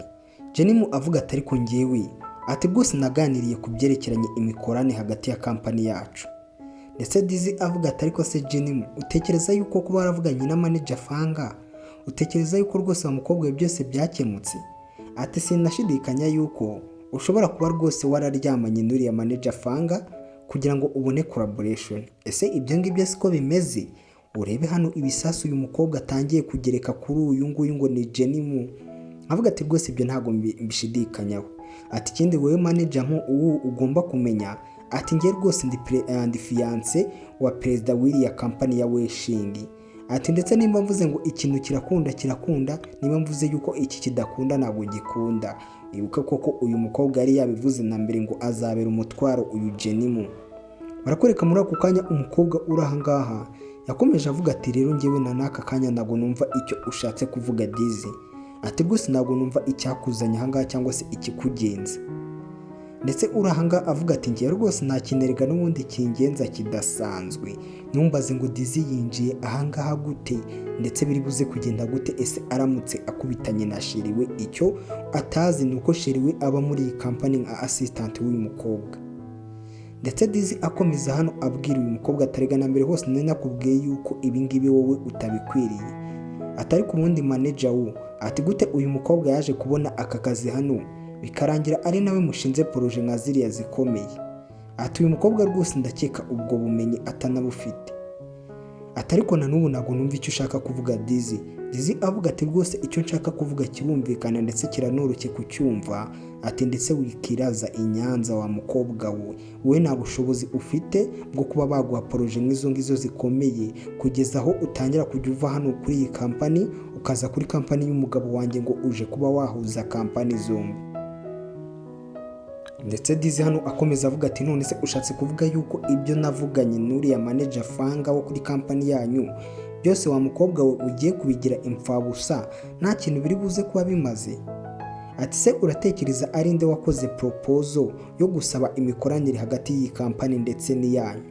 Jenimo avuga ati: "Ariko ngewe," ati, "rwose naganiriye ku byerekeranye imikorane hagati ya kampani yacu." Ndetse Dizi avuga ati: "Ariko se Jenimo, utekereza yuko kuba waravuganye na manager Fanga, utekereza yuko rwose wa mukobwa we byose byakemutse?" Ati: "Sinashidikanya yuko ushobora kuba rwose wararyamanye n'uriya manager Fanga kugira ngo ubone collaboration. Ese ibyo ngibyo siko bimeze?" Urebe hano ibisasu uyu mukobwa atangiye kugereka kuri uyu nguyu ngo ni Jenimu. Avuga ati: "Rwose ibyo ntabwo mbishidikanyaho." Ati: "Ikindi wowe manager mu ubu ugomba kumenya," ati, "ngiye rwose ndi fiancé wa perezida w'iriya kampani ya Weshingi." Ati: "Ndetse nimba mvuze ngo ikintu kirakunda, kirakunda. Niba mvuze yuko iki kidakunda, ntabwo gikunda." Ibuke koko uyu mukobwa yari yabivuze na mbere ngo azabera umutwaro uyu Jenimu. Barakwereka muri ako kanya umukobwa uri aha ngaha yakomeje avuga ati: "Rero ngewe na n'aka kanya ntabwo numva icyo ushatse kuvuga, Dizi." Ati: "Rwose ntabwo numva icyakuzanye aha ngaha cyangwa se ikikugenza." Ndetse uri aha ngaha avuga ati: "Ngewe rwose nta kintu n'ubundi kingenza kidasanzwe." Ntumbaze ngo Dizi yinjiye aha ngaha gute, ndetse biri buze kugenda gute ese aramutse akubitanye na chéri we? Icyo atazi ni uko chéri we aba muri iyi kampani nka assistant w'uyu mukobwa. Ndetse Dizi akomeza hano abwira uyu mukobwa atarega: "Na mbere hose nari nakubwiye yuko ibi ngibi wowe utabikwiriye." Atari ku wundi manager wo, ati: "Gute uyu mukobwa yaje kubona aka kazi hano, bikarangira ari nawe mushinze projet nka ziriya zikomeye?" Ati: "Uyu mukobwa rwose ndakeka ubwo bumenyi atanabufite." Ati: "Ariko na n'ubu ntabwo numva icyo ushaka kuvuga, Dizi." Dizi avuga ati: "Rwose icyo nshaka kuvuga kirumvikana ndetse kiranoroshye kucyumva." Ati: "Ndetse wikiraza i Nyanza wa mukobwa we, wowe nta bushobozi ufite bwo kuba baguha projet nk'izo ngizo zikomeye, kugeza aho utangira kujya uva hano kuri iyi kampani ukaza kuri kampani y'umugabo wanjye ngo uje kuba wahuza kampani zombi." Ndetse Dizi hano akomeza avuga ati: "None se ushatse kuvuga yuko ibyo navuganye n'uriya manager Fanga wo kuri kampani yanyu byose, wa mukobwa we, ugiye kubigira imfabusa, nta kintu biri buze kuba bimaze?" Ati: "Se uratekereza ari nde wakoze proposal yo gusaba imikoranire hagati y'iyi kampani ndetse n'iyanyu?"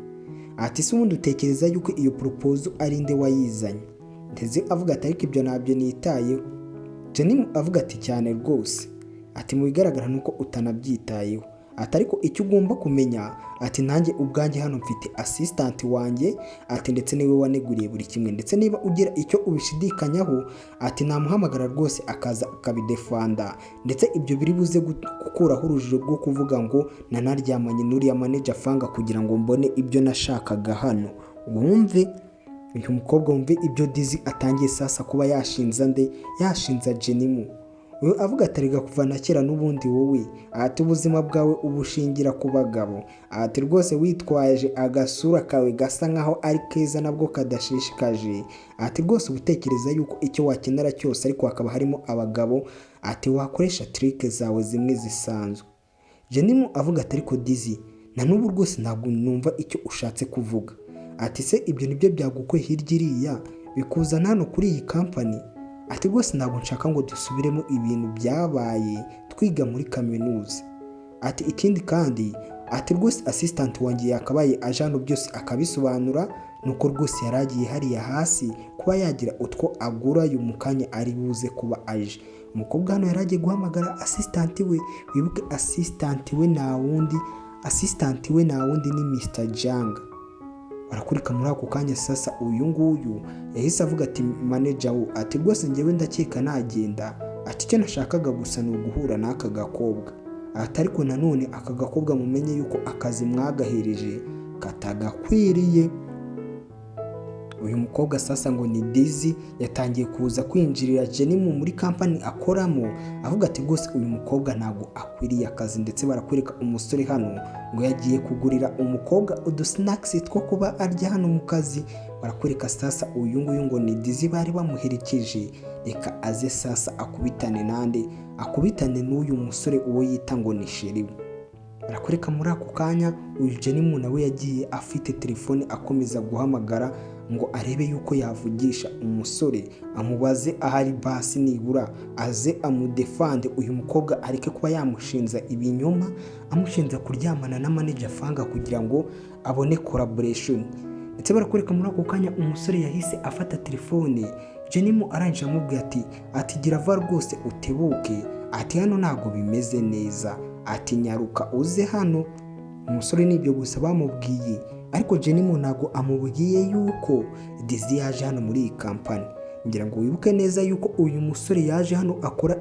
Ati: "Se ubundi utekereza yuko iyo proposal ari nde wayizanye?" Ndetse avuga ati: "Ariko ibyo ntabyo nitayeho." Jenny avuga ati: "Cyane rwose." Ati: "Mu bigaragara ni uko utanabyitayeho." Ati: "Ariko icyo ugomba kumenya," ati, "nanjye ubwanjye hano mfite assistant wanjye," ati, "ndetse niwe waneguriye buri kimwe. Ndetse niba ugira icyo ubishidikanyaho," ati, "namuhamagara rwose akaza akabidefanda. Ndetse ibyo biri buze gukuraho urujijo rwo kuvuga ngo nanaryamanye n'uriya manager Fanga kugira ngo mbone ibyo nashakaga hano." Wumve uyu mukobwa, wumve ibyo Dizi atangiye sasa kuba yashinza nde? Yashinza Jenimu. We avuga ati: "Erega kuva na kera n'ubundi wowe," ati, "ubuzima bwawe ubushingira ku bagabo." Ati: "Rwose witwaje agasura kawe gasa nkaho ari keza nabwo kadashishikaje," ati, "rwose uba utekereza yuko icyo wakenera cyose, ariko hakaba harimo abagabo," ati, "wakoresha trick zawe zimwe zisanzwe." Jenimu avuga ati: "Ariko Dizi, na n'ubu rwose ntabwo numva icyo ushatse kuvuga." Ati: "Se ibyo nibyo byagukuye hirya iriya bikuzana hano kuri iyi kampani?" Ati: "Rwose ntabwo nshaka ngo dusubiremo ibintu byabaye twiga muri kaminuza." Ati: "Ikindi kandi," ati, "rwose assistant wanjye yakabaye aje hano byose akabisobanura, nuko rwose yari agiye hariya hasi kuba yagira utwo agurayo, mu kanya ari buze kuba aje." Umukobwa hano yari agiye guhamagara assistant we. Wibuke assistant we nta wundi, assistant we nta wundi ni Mr Janga. Barakurika muri ako kanya sasa uyu nguyu yahise avuga ati: "Manager wo," ati, "rwose ngewe ndakeka nagenda." Ati: "Icyo nashakaga gusa ni uguhura n'aka gakobwa." Ati: "Ariko nanone aka gakobwa mumenye yuko akazi mwagahereje katagakwiriye." Uyu mukobwa sasa ngo ni Dizi, yatangiye kuza kwinjirira Jenimu muri kampani akoramo, avuga ati rwose uyu mukobwa ntabwo akwiriye akazi. Ndetse barakwereka umusore hano ngo yagiye kugurira umukobwa udusnacks two kuba arya hano mu kazi. Barakwereka sasa uyu nguyu ngo ni Dizi, bari bamuherekeje. Reka aze sasa akubitane nande? Akubitane n'uyu musore uwo yita ngo ni chéri we. Barakwereka muri ako kanya uyu Jenimu nawe yagiye afite telefone, akomeza guhamagara ngo arebe yuko yavugisha umusore, amubaze ahari, basi nibura aze amudefande uyu mukobwa, areke kuba yamushinza ibinyoma, amushinza kuryamana na manager Fanga kugira ngo abone collaboration. Ndetse barakwereka muri ako kanya umusore yahise afata telefone Jenimu, arangije amubwira ati gira vuba rwose utebuke, ati hano ntabwo bimeze neza, ati nyaruka uze hano. Umusore nibyo gusa bamubwiye, ariko Jenimu ntabwo amubwiye yuko Dizi yaje hano muri iyi kampani. Ngira ngo wibuke neza yuko uyu musore yaje hano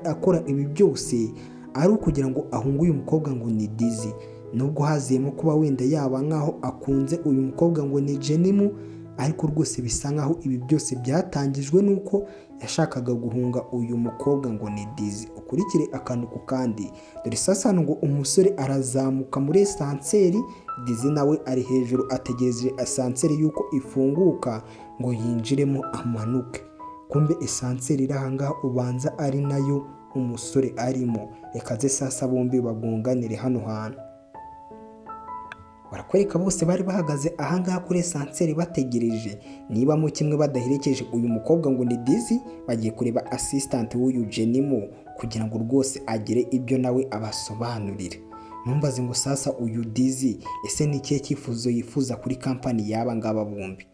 akora ibi byose ari ukugira ngo ahunge uyu mukobwa ngo ni Dizi, nubwo haziyemo kuba wenda yaba nkaho akunze uyu mukobwa ngo ni Jenimu, ariko rwose bisa nkaho ibi byose byatangijwe n'uko yashakaga guhunga uyu mukobwa ngo ni Dizi. Ukurikire akantu ku kandi. Dore sasa hano ngo umusore arazamuka muri ascenseur, Dizi nawe ari hejuru ategereje ascenseur yuko ifunguka ngo yinjiremo amanuke. Kumbe ascenseur iri ahangaha ubanza ari nayo umusore arimo. Reka ze sasa bombi bagonganire hano hantu. Barakwereka bose bari bahagaze ahangaha kuri ascenseur bategereje niba mo kimwe badaherekeje uyu mukobwa ngo ni Dizi, bagiye kureba assistant w'uyu Jenimo kugira ngo rwose agire ibyo nawe abasobanurire. Ntumbaze ngo sasa uyu Dizi ese ni ikihe cyifuzo yifuza kuri kampani y'aba ngaba bombi.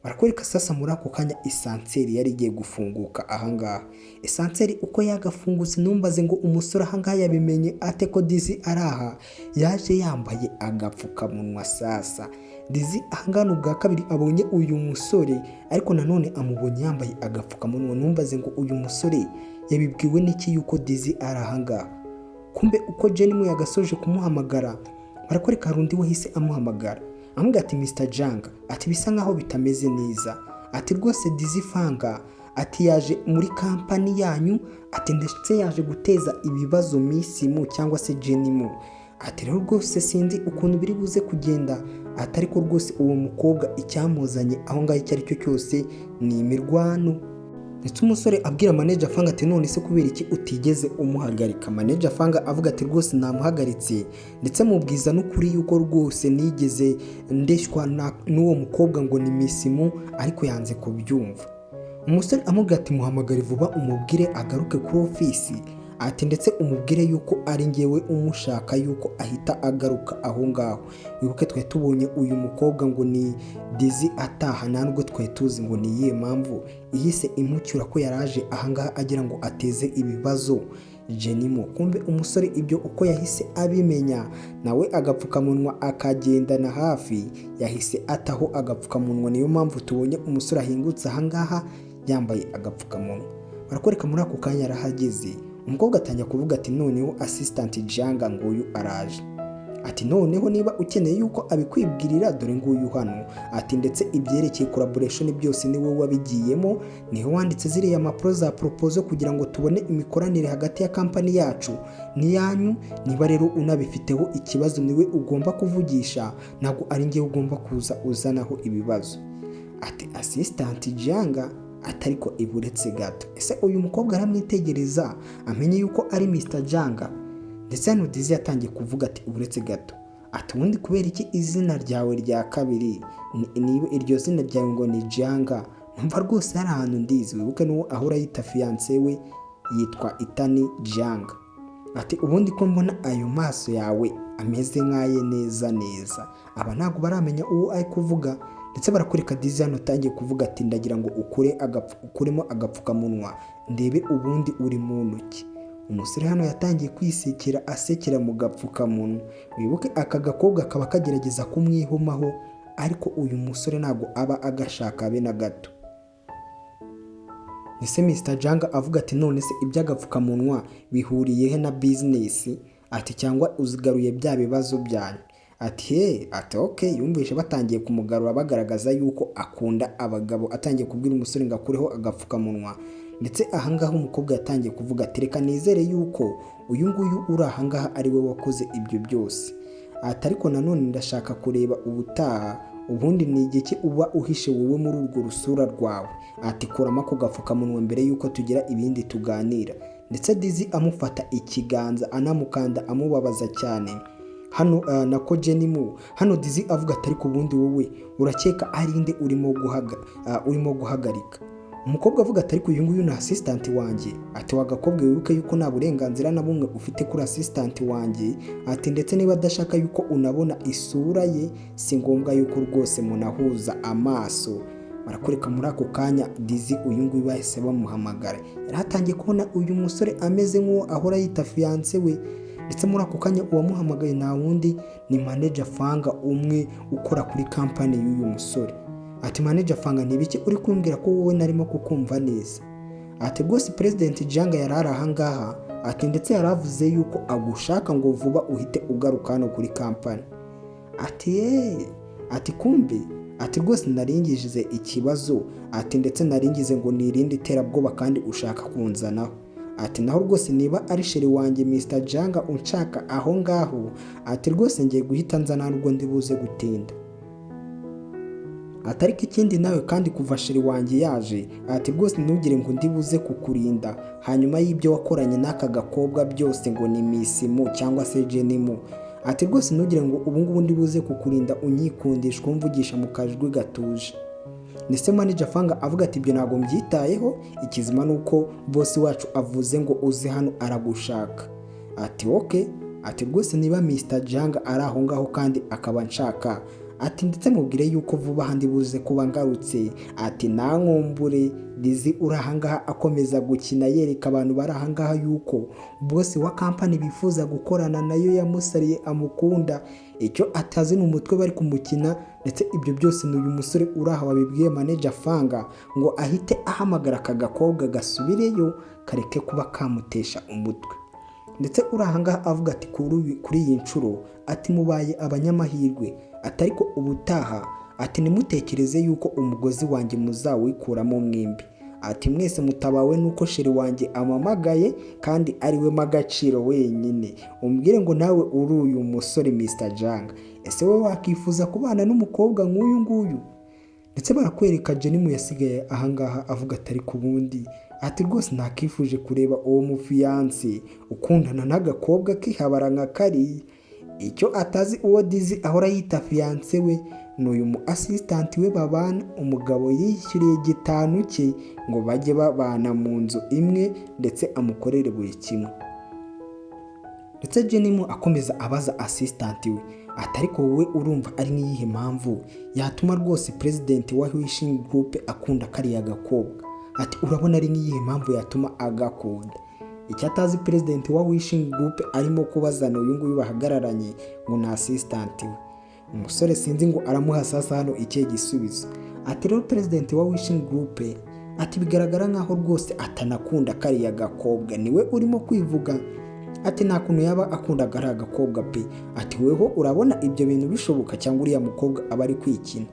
Barakwereka sasa muri ako kanya ascenseur yari igiye gufunguka ahangaha. Ascenseur uko yagafungutse, ntumbaze ngo umusore ahangaha yabimenye ate ko Dizi ari aha? Yaje yambaye agapfukamunwa. Sasa Dizi ahangaha ni ubwa kabiri abonye uyu musore, ariko nanone amubonye yambaye agapfukamunwa. Ntumbaze ngo uyu musore yabibwiwe n'iki yuko Dizi ari ahangaha? Kumbe uko Jenny yagasoje kumuhamagara, barakwereka hari undi wahise amuhamagara, amubwira ati Mr Janga, ati bisa nkaho bitameze neza, ati rwose Dizi Fanga, ati yaje muri kampani yanyu, ati ndetse yaje guteza ibibazo Misimu cyangwa se Jenimu, ati rero rwose sinzi ukuntu biri buze kugenda, ati ariko rwose uwo mukobwa icyamuzanye aho ngaho icyo ari cyo cyose ni imirwano. Ndetse umusore abwira manager Fanga ati none se kubera iki utigeze umuhagarika? Manager Fanga avuga ati rwose namuhagaritse, ndetse mubwiza n'ukuri yuko rwose nigeze ndeshywa n'uwo mukobwa ngo ni Misimu, ariko yanze kubyumva. Umusore amubwira ati muhamagare vuba umubwire agaruke kuri ofisi, ati ndetse umubwire yuko ari ngewe umushaka, yuko ahita agaruka aho ngaho. Wibuke twari tubonye uyu mukobwa ngo ni Dizi ataha, nta nubwo twari tuzi ngo ni iyihe mpamvu ihise imucyura ko yaraje ahangaha agira ngo ateze ibibazo Jenimo. Kumbe umusore ibyo uko yahise abimenya, nawe agapfukamunwa akagendana hafi, yahise ataho agapfukamunwa. Niyo mpamvu tubonye umusore ahingutse ahangaha yambaye agapfukamunwa. Barakwereka muri ako kanya arahageze, umukobwa atangira kuvuga ati noneho assistant Janga nguyu araje, ati noneho niba ukeneye yuko abikwibwirira dore nguyu hano, ati ndetse ibyerekeye collaboration byose ni wowe wabigiyemo, niho wanditse ziriya mpapuro za proposal kugira ngo tubone imikoranire hagati ya kampani yacu n'iyanyu. Niba rero unabifiteho ikibazo niwe ugomba kuvugisha, ntabwo ari njyewe ugomba kuza uzanaho ibibazo. Ati assistant Janga atari ko iburetse gato, ese uyu mukobwa aramwitegereza amenye yuko ari Mr Janga? Ndetse hano Dizi yatangiye kuvuga ati uretse gato, ati ubundi kubera iki izina ryawe rya kabiri niba iryo zina ryawe ngo ni Janga, numva rwose hari ahantu ndizi. Wibuke n'uwo ahora yita fiancé we yitwa Itani Janga. Ati ubundi ko mbona ayo maso yawe ameze nk'aye neza neza? Aba ntabwo baramenya uwo ari kuvuga. Ndetse barakwereka Dizi hano utangiye kuvuga ati ndagira ngo ukuremo agapfukamunwa ndebe ubundi uri mu ntoki. Umusore hano yatangiye kwisekera, asekera mu gapfukamunwa. Wibuke aka gakobwa kaba kagerageza kumwihumaho, ariko uyu musore ntabwo aba agashaka be na gato. Ese Mr Janga avuga ati none se iby'agapfukamunwa bihuriye he na business? Ati cyangwa uzigaruye bya bibazo byanyu? Ati he, ati okay. Yumvishe batangiye kumugarura bagaragaza yuko akunda abagabo, atangiye kubwira umusore ngo akureho agapfukamunwa. Ndetse ahangaha umukobwa yatangiye kuvuga ati reka nizere yuko uyu nguyu uri ahangaha ari we wakoze ibyo byose. Ati ariko nanone ndashaka kureba ubutaha, ubundi ni igiki uba uhishe wowe muri urwo rusura rwawe? Ati kuramo ako gapfukamunwa mbere yuko tugira ibindi tuganira. Ndetse Dizi amufata ikiganza, anamukanda, amubabaza cyane hano, nako Jenimu hano. Dizi avuga ati ariko ubundi wowe urakeka ari nde urimo guhagarika? Umukobwa avuga ati ariko uyu nguyu ni assistant wanjye. Ati wagakobwa, wibuke yuko nta burenganzira na bumwe ufite kuri assistant wanjye. Ati ndetse niba adashaka yuko unabona isura ye, si ngombwa yuko rwose munahuza amaso. Barakwereka muri ako kanya Dizi uyu nguyu bahise bamuhamagara. Yari atangiye kubona uyu musore ameze nk'uwo ahora yita fiancé we. Ndetse muri ako kanya uwamuhamagaye nta wundi, ni manager Fanga, umwe ukora kuri kampani y'uyu musore. Ati manager Fanga, ntibiki uri kumbwira ko wowe narimo kukumva neza? Ati rwose President Janga yari ari ahangaha. Ati ndetse yari avuze yuko agushaka ngo vuba uhite ugaruka hano kuri kampani. Ati yeee, ati kumbe, ati rwose naringize ikibazo. Ati ndetse naringize ngo ni irindi terabwoba kandi ushaka kunzanaho. Ati naho rwose niba ari chéri wanjye Mr Janga unshaka aho ngaho, ati rwose ngiye guhita nza, nubwo ndi buze gutinda. Ati ariko ikindi nawe kandi, kuva chéri wanjye yaje, ati rwose ntugire ngo ndi buze kukurinda hanyuma y'ibyo wakoranye n'aka gakobwa byose ngo ni Misimu cyangwa se Jenimu. Ati rwose ntugire ngo ubu ngubu ndi buze kukurinda unyikundisha umvugisha mu kajwi gatuje. Ndetse manager Fanga avuga ati ibyo ntabwo mbyitayeho, ikizima ni uko boss wacu avuze ngo uze hano aragushaka. Ati okay. Ati rwose niba Mr Janga ari aho ngaho kandi akaba nshaka, ati ndetse mubwire yuko vuba aha buze kuba ngarutse. Ati nankumbure. Dizi uri ahangaha akomeza gukina yereka abantu bari ahangaha yuko boss wa kampani bifuza gukorana nayo yamusariye, amukunda. Icyo atazi ni umutwe bari kumukina. Ndetse ibyo byose ni uyu musore uri aha wabibwiye manager Fanga ngo ahite ahamagara aka gakobwa gasubireyo, kareke kuba kamutesha umutwe. Ndetse uri ahangaha avuga ati kuri iyi nshuro, ati mubaye abanyamahirwe. Ati ariko ubutaha, ati ntimutekereze yuko umugozi wanjye muzawikuramo mwembi. Ati mwese mutabawe nuko chéri wanjye amamagaye kandi ari we agaciro wenyine. Umbwire ngo nawe uri uyu musore Mr Janga, ese wowe wakifuza kubana n'umukobwa nk'uyu nguyu? Ndetse barakwereka Jenimu yasigaye ahangaha avuga ati ariko ubundi, ati rwose nakifuje kureba uwo mufiancé ukundana n'agakobwa kihabara nka kariya. Icyo atazi, uwo Dizi ahora yita fiancé we ni uyu mu assistant we babana. Umugabo yishyuriye gitanu cye ngo bajye babana mu nzu imwe, ndetse amukorere buri kimwe. Ndetse Jenimu akomeza abaza assistant we ati ariko wowe urumva ari nk'iyihe mpamvu yatuma rwose president wa Wishing Group akunda kariya gakobwa? Ati urabona ari nk'iyihe mpamvu yatuma agakunda? Icyo atazi, president wa Wishing Group arimo kubazana uyu nguyu bahagararanye ngo ni assistant we. Umusore sinzi ngo aramuha sasa hano ikihe gisubizo. Ati rero president wa Wishing Group, ati bigaragara nkaho rwose atanakunda kariya gakobwa, niwe urimo kwivuga. Ati nta kuntu yaba akunda kariya gakobwa pe. Ati weho urabona ibyo bintu bishoboka, cyangwa uriya mukobwa aba ari kwikina?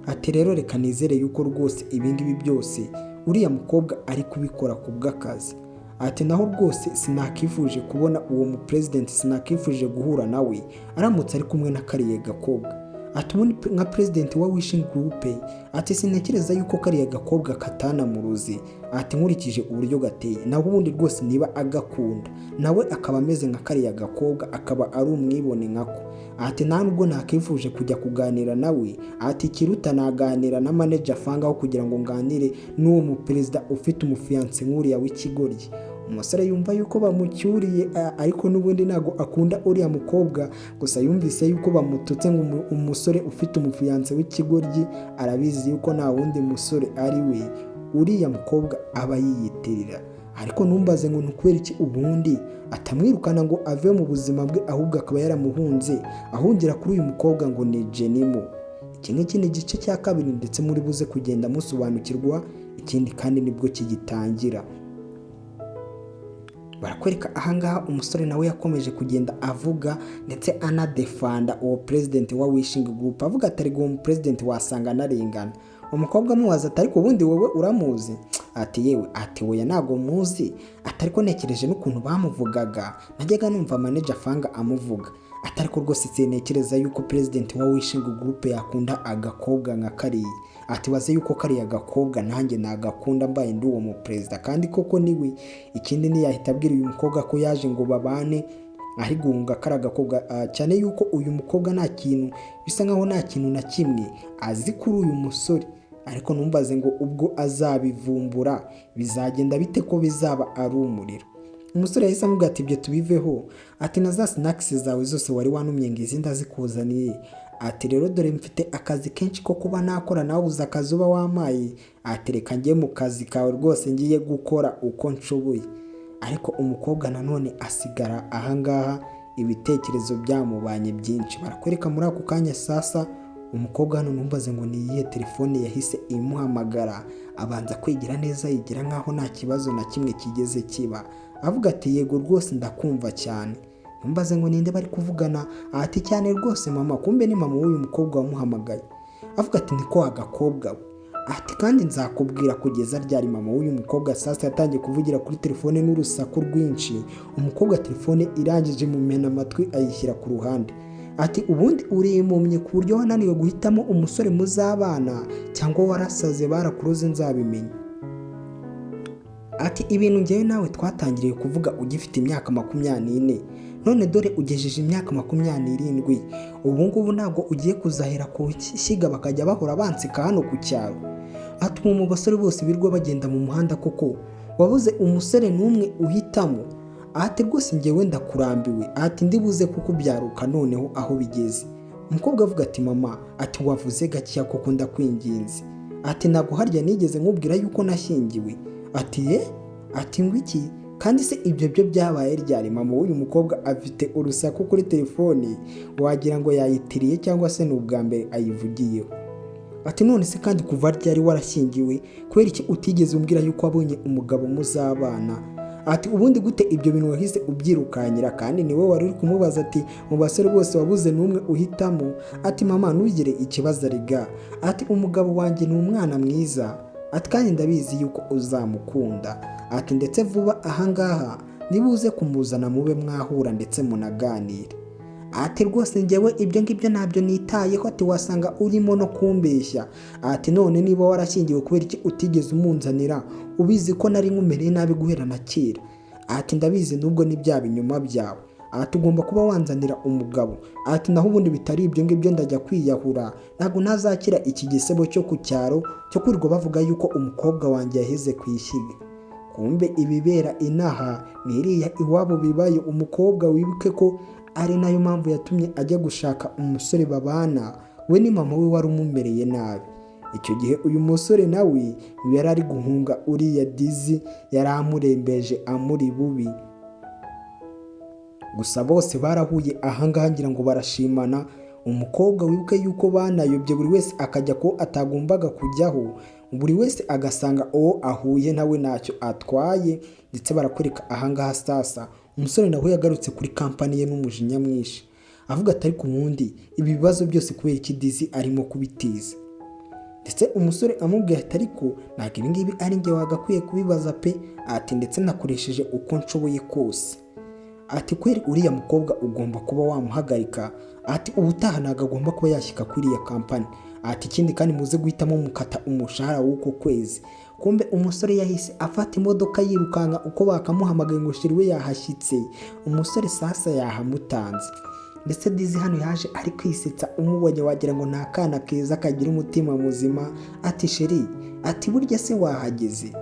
Ati rero reka nizere yuko rwose ibingibi byose uriya mukobwa ari kubikora ku bw'akazi. Ati naho rwose sinakifuje kubona uwo mu president, sinakifuje guhura nawe aramutse ari kumwe na kariya gakobwa. Ati ubundi nka president wa Wishing Group, ati sintekereza yuko kariya gakobwa katanamuruzi, ati nkurikije uburyo gateye. Naho ubundi rwose niba agakunda nawe akaba ameze nka kariya gakobwa, akaba ari umwibone nkako, ati nta nubwo nakifuje kujya kuganira nawe. Ati ikiruta naganira na manager Fanga aho kugira ngo nganire n'uwo muperezida ufite umufiancé nk'uriya w'ikigoryi. Umusore yumva yuko bamucyuriye, ariko n'ubundi ntabwo akunda uriya mukobwa. Gusa yumvise yuko bamututse ngo umusore ufite umufiancé w'ikigoryi, arabizi yuko nta wundi musore ari we uriya mukobwa aba yiyitirira. Ariko ntumbaze ngo ni ukubera iki ubundi atamwirukana ngo ave mu buzima bwe, ahubwo akaba yaramuhunze ahungira kuri uyu mukobwa ngo ni Jenimo. Iki ngiki ni igice cya kabiri, ndetse muri buze kugenda musobanukirwa ikindi kandi nibwo kigitangira. Barakwereka ahangaha umusore nawe yakomeje kugenda avuga ndetse anadefanda uwo president wa Wishing Group, avuga ati ariko uwo president wasanga anarengana. Umukobwa amubaza ati ariko ubundi wowe uramuzi? Ati yewe, ati oya, ntabwo muzi, ati ariko ntekereje n'ukuntu bamuvugaga, najyaga numva manager Fanga amuvuga, ati ariko rwose sintekereza yuko president wa Wishing Group yakunda agakobwa nka kariya, ati baze yuko kariya gakobwa nanjye nagakunda mbaye ndi uwo mu perezida, kandi koko niwe. Ikindi ntiyahita abwira uyu mukobwa ko yaje ngo babane ari guhunga kariya gakobwa, cyane yuko uyu mukobwa nta kintu, bisa nkaho nta kintu na kimwe azi kuri uyu musore. Ariko ntumbaze ngo ubwo azabivumbura bizagenda bite, ko bizaba ari umuriro. Umusore yahise amubwira ati ibyo tubiveho, ati na za snacks zawe zose wari wanumye ngo izi ndazikuzaniye, ati rero dore mfite akazi kenshi ko kuba nakora, nawe uzi akazi uba wampaye, ati reka njye mu kazi kawe rwose ngiye gukora uko nshoboye. Ariko umukobwa nanone asigara ahangaha ibitekerezo byamubanye byinshi. Barakwereka muri ako kanya sasa umukobwa hano, ntumbaze ngo ni iyihe telefone yahise imuhamagara, abanza kwigira neza, yigira nkaho nta kibazo na kimwe kigeze kiba, avuga ati yego rwose ndakumva cyane. Ntumbaze ngo ninde bari kuvugana, ati cyane rwose mama. Kumbe ni mama w'uyu mukobwa wamuhamagaye, avuga ati niko agakobwa we, ati kandi nzakubwira kugeza ryari. Mama w'uyu mukobwa sasa yatangiye kuvugira kuri telefone n'urusaku rwinshi. Umukobwa telefone irangije mumena amatwi, ayishyira ku ruhande, ati ubundi uri impumyi ku buryo wananiwe guhitamo umusore muzabana, cyangwa warasaze barakuroze nzabimenya. Ati ibintu ngewe nawe twatangiriye kuvuga ugifite imyaka 24, none dore ugejeje imyaka 27, ubu ngubu ntabwo ugiye kuzahera ku shyiga bakajya bahora banseka hano ku cyaro. Ati ubu mu basore bose birirwa bagenda mu muhanda koko wabuze umusore n'umwe uhitamo? Ati rwose ngewe ndakurambiwe, ati ndibuze kukubyaruka noneho aho bigeze. Umukobwa avuga ati mama, ati wavuze gakeya koko ndakwinginze, ati ntabwo harya nigeze nkubwira yuko nashyingiwe? Ati ye, ati ngo iki? Kandi se ibyo byo byabaye ryari? Mama w'uyu mukobwa afite urusaku kuri telefoni wagira ngo yayitiriye cyangwa se ni ubwa mbere ayivugiyeho. Ati none se kandi kuva ryari warashyingiwe? Kubera iki utigeze umbwira yuko wabonye umugabo muzabana? Ati ubundi gute ibyo bintu wahise ubyirukanyira? Kandi niwe wari uri kumubaza ati mu basore bose wabuze n'umwe uhitamo? Ati mama, ntugire ikibazo arega, ati umugabo wanjye ni umwana mwiza, ati kandi ndabizi yuko uzamukunda, ati ndetse vuba ahangaha niba uze kumuzana mube mwahura ndetse munaganire. Ati rwose njyewe ibyo ngibyo ntabyo nitayeho, ati wasanga urimo no kumbeshya, ati none niba warashyingiwe kubera iki utigeze umunzanira, ubizi ko nari nkumereye nabi guhera na kera? Ati ndabizi nubwo ni bya binyoma byawe, ati ugomba kuba wanzanira umugabo, ati naho ubundi bitari ibyo ngibyo ndajya kwiyahura, ntabwo ntazakira iki gisebo cyo ku cyaro cyo kwirirwa bavuga yuko umukobwa wanjye yaheze ku ishyiga. Kumbe ibibera inaha ni iriya iwabo bibaye. Umukobwa wibuke ko ari nayo mpamvu yatumye ajya gushaka umusore babana, we ni mama we wari umumereye nabi. Icyo gihe uyu musore nawe yari ari guhunga uriya Dizi yari amurembeje amuri bubi. Gusa bose barahuye ahangaha ngira ngo barashimana. Umukobwa wibuke yuko banayobye, buri wese akajya ko atagombaga kujyaho, buri wese agasanga uwo ahuye nawe ntacyo atwaye. Ndetse barakwereka ahangaha sasa umusore nawe yagarutse kuri kampani ye n'umujinya mwinshi, avuga ati ariko ubundi ibi bibazo byose kubera iki Dizi arimo kubitiza? Ndetse umusore amubwira ati ariko ntabwo ibi ngibi ari njye wagakwiye kubibaza pe, ati ndetse nakoresheje uko nshoboye kose, ati kweri uriya mukobwa ugomba kuba wamuhagarika, ati ubutaha ntabwo agomba kuba yashyika kuri iriya kampani, ati ikindi kandi muze guhitamo mukata umushahara w'uko kwezi. Kumbe umusore yahise afata imodoka yirukanka uko bakamuhamagaye ngo chéri we yahashyitse. Umusore sasa yahamutanze. Ndetse Dizi hano yaje ari kwisetsa, umubonye wagira ngo ni akana keza kagira umutima muzima. Ati chéri, ati burya se wahageze?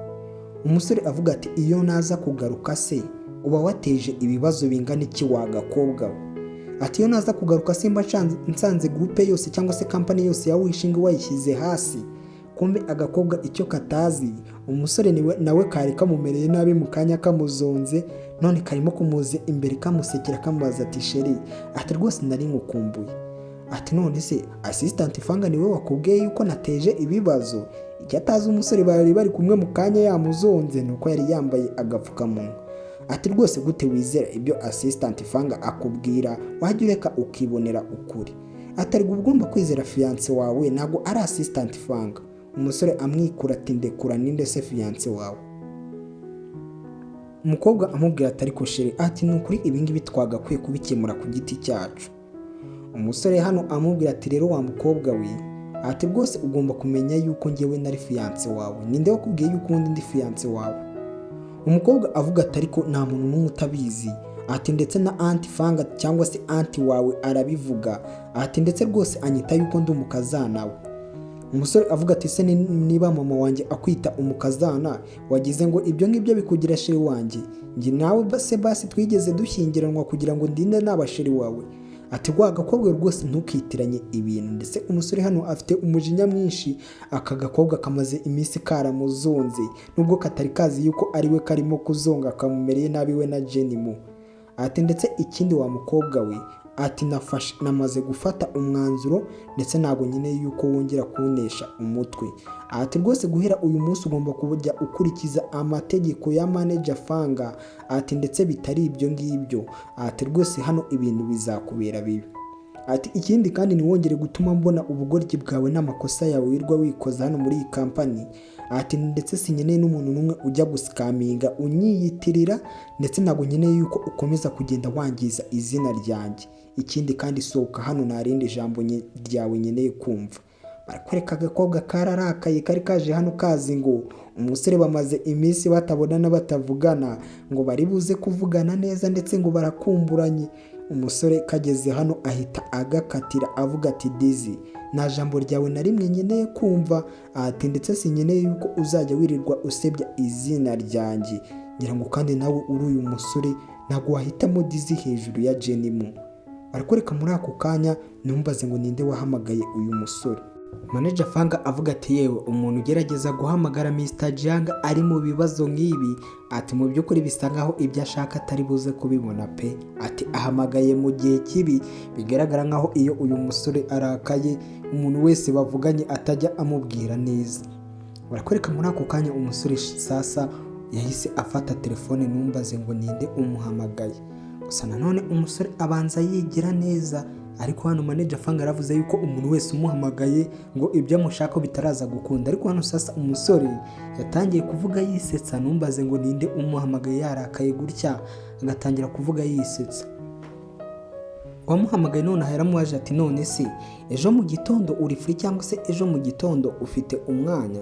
Umusore avuga ati iyo naza kugaruka se uba wateje ibibazo bingana iki wagakobwa we? Ati iyo naza kugaruka simba nsanze group yose cyangwa se kampani yose ya Wishing wayishyize hasi? Kumbe agakobwa icyo katazi, umusore niwe nawe kari kamumereye nabi mu kanya kamuzonze, none karimo kumuza imbere kamusekera, kamubaza ati chéri, ati rwose nari nkukumbuye, ati none se assistant Fanga niwe wakubwiye yuko nateje ibibazo? Icyo atazi umusore bari bari kumwe mu kanya yamuzonze ni uko yari yambaye agapfukamunwa. Ati rwose gute wizera ibyo assistant Fanga akubwira? Wajya ureka ukibonera ukuri. Ati ariko ugomba kwizera fiancé wawe, ntabwo ari assistant Fanga. Umusore amwikura ati ndekura, ninde se fiancé wawe? Umukobwa amubwira ati ariko chéri, ati ni ukuri ibingibi twagakwiye kubikemura ku giti cyacu. Umusore hano amubwira ati rero wa mukobwa we, ati rwose ugomba kumenya yuko ngewe nari fiancé wawe. Ninde wakubwiye yuko ubundi ndi fiancé wawe? Umukobwa avuga ati ariko nta muntu n'umwe utabizi. Ati ndetse na aunty Fanga cyangwa se aunty wawe arabivuga. Ati ndetse rwose anyita yuko ndi umukazana we. Umusore avuga ati se niba mama wanjye akwita umukazana, wagize ngo ibyo ngibyo bikugira chéri wanjye? Njye nawe se basi twigeze dushyingiranwa kugira ngo ndinde naba chéri wawe? Ati wa gakobwa rwose ntukitiranye ibintu. Ndetse umusore hano afite umujinya mwinshi. Aka gakobwa kamaze iminsi karamuzonze, nubwo katari kazi yuko ari we karimo kuzonga, kamumereye nabi we na Jenimu. Ati ndetse ikindi wa mukobwa we, ati nafashe, namaze gufata umwanzuro, ndetse ntabwo nyine yuko wongera kunesha umutwe. Ati rwose guhera uyu munsi ugomba kujya ukurikiza amategeko ya manager Fanga. Ati ndetse bitari ibyo ngibyo, ati rwose hano ibintu bizakubera bibi. Ati ikindi kandi ntiwongere gutuma mbona ubugoryi bwawe n'amakosa yawe wirwa wikoza hano muri iyi kampani. Ati ndetse sinkeneye n'umuntu n'umwe ujya gusikaminga unyiyitirira, ndetse ntabwo nkeneye yuko ukomeza kugenda wangiza izina ryanjye. Ikindi kandi sohoka hano, nta rindi jambo ryawe nkeneye kumva. Barakwereka agakobwa kararakaye, kari kaje hano kazi ngo umusore bamaze iminsi batabonana, batavugana, ngo bari buze kuvugana neza, ndetse ngo barakumburanye. Umusore kageze hano ahita agakatira, avuga ati dizi, nta jambo ryawe na rimwe nkeneye kumva. Ati ndetse sinkeneye yuko uzajya wirirwa usebya izina ryanjye. Ngira ngo kandi nawe uri uyu musore ntabwo wahitamo dizi hejuru ya Jenimu. Barakwereka muri ako kanya, ntumbaze ngo ninde wahamagaye uyu musore. Manager Fanga avuga ati yewe, umuntu ugerageza guhamagara Mr Jang ari mu bibazo nk'ibi, ati mu by'ukuri bisa nkaho ibyo ashaka atari buze kubibona pe. Ati ahamagaye mu gihe kibi. Bigaragara nkaho iyo uyu musore arakaye, umuntu wese bavuganye atajya amubwira neza. Barakwereka muri ako kanya umusore sasa yahise afata telefone, ntumbaze ngo ninde umuhamagaye. Gusa nanone umusore abanza yigira neza, ariko hano manager Fanga yaravuze yuko umuntu wese umuhamagaye ngo ibyo amushaka bitaraza gukunda. Ariko hano sasa umusore yatangiye kuvuga yisetsa, ntumbaze ngo ninde umuhamagaye yarakaye gutya agatangira kuvuga yisetsa. Wamuhamagaye nonaha yaramubaje ati none se ejo mu gitondo uri free, cyangwa se ejo mu gitondo ufite umwanya?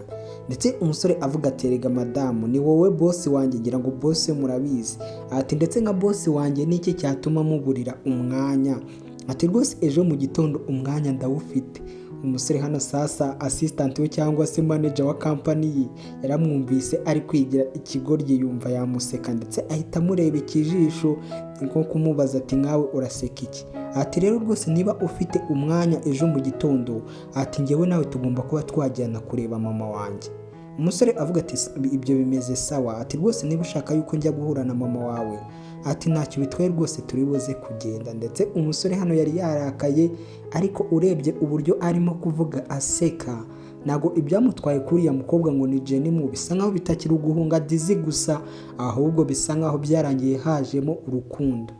Ndetse umusore avuga ati erega madamu, ni wowe boss wanjye, ngira ngo boss murabizi. Ati ndetse nka boss wanjye niki cyatuma muburira umwanya? Ati rwose ejo mu gitondo umwanya ndawufite. Umusore hano sasa assistant we cyangwa se manager wa kampani ye yaramwumvise ari kwigira ikigoryi, yumva yamuseka, ndetse ahita amureba ikijisho nko kumubaza ati nkawe uraseka iki? Ati rero rwose niba ufite umwanya ejo mu gitondo, ati ngewe nawe tugomba kuba twajyana kureba mama wanjye. Umusore avuga ati ibyo bimeze sawa. Ati rwose niba ushaka yuko njya guhura na mama wawe, ati ntacyo bitwaye rwose, turi buze kugenda. Ndetse umusore hano yari yarakaye, ariko urebye uburyo arimo kuvuga aseka, ntabwo ibyamutwaye kuri uriya mukobwa ngo ni Jenny bisa nkaho bitakiri uguhunga dizi gusa, ahubwo bisa nkaho byarangiye hajemo urukundo.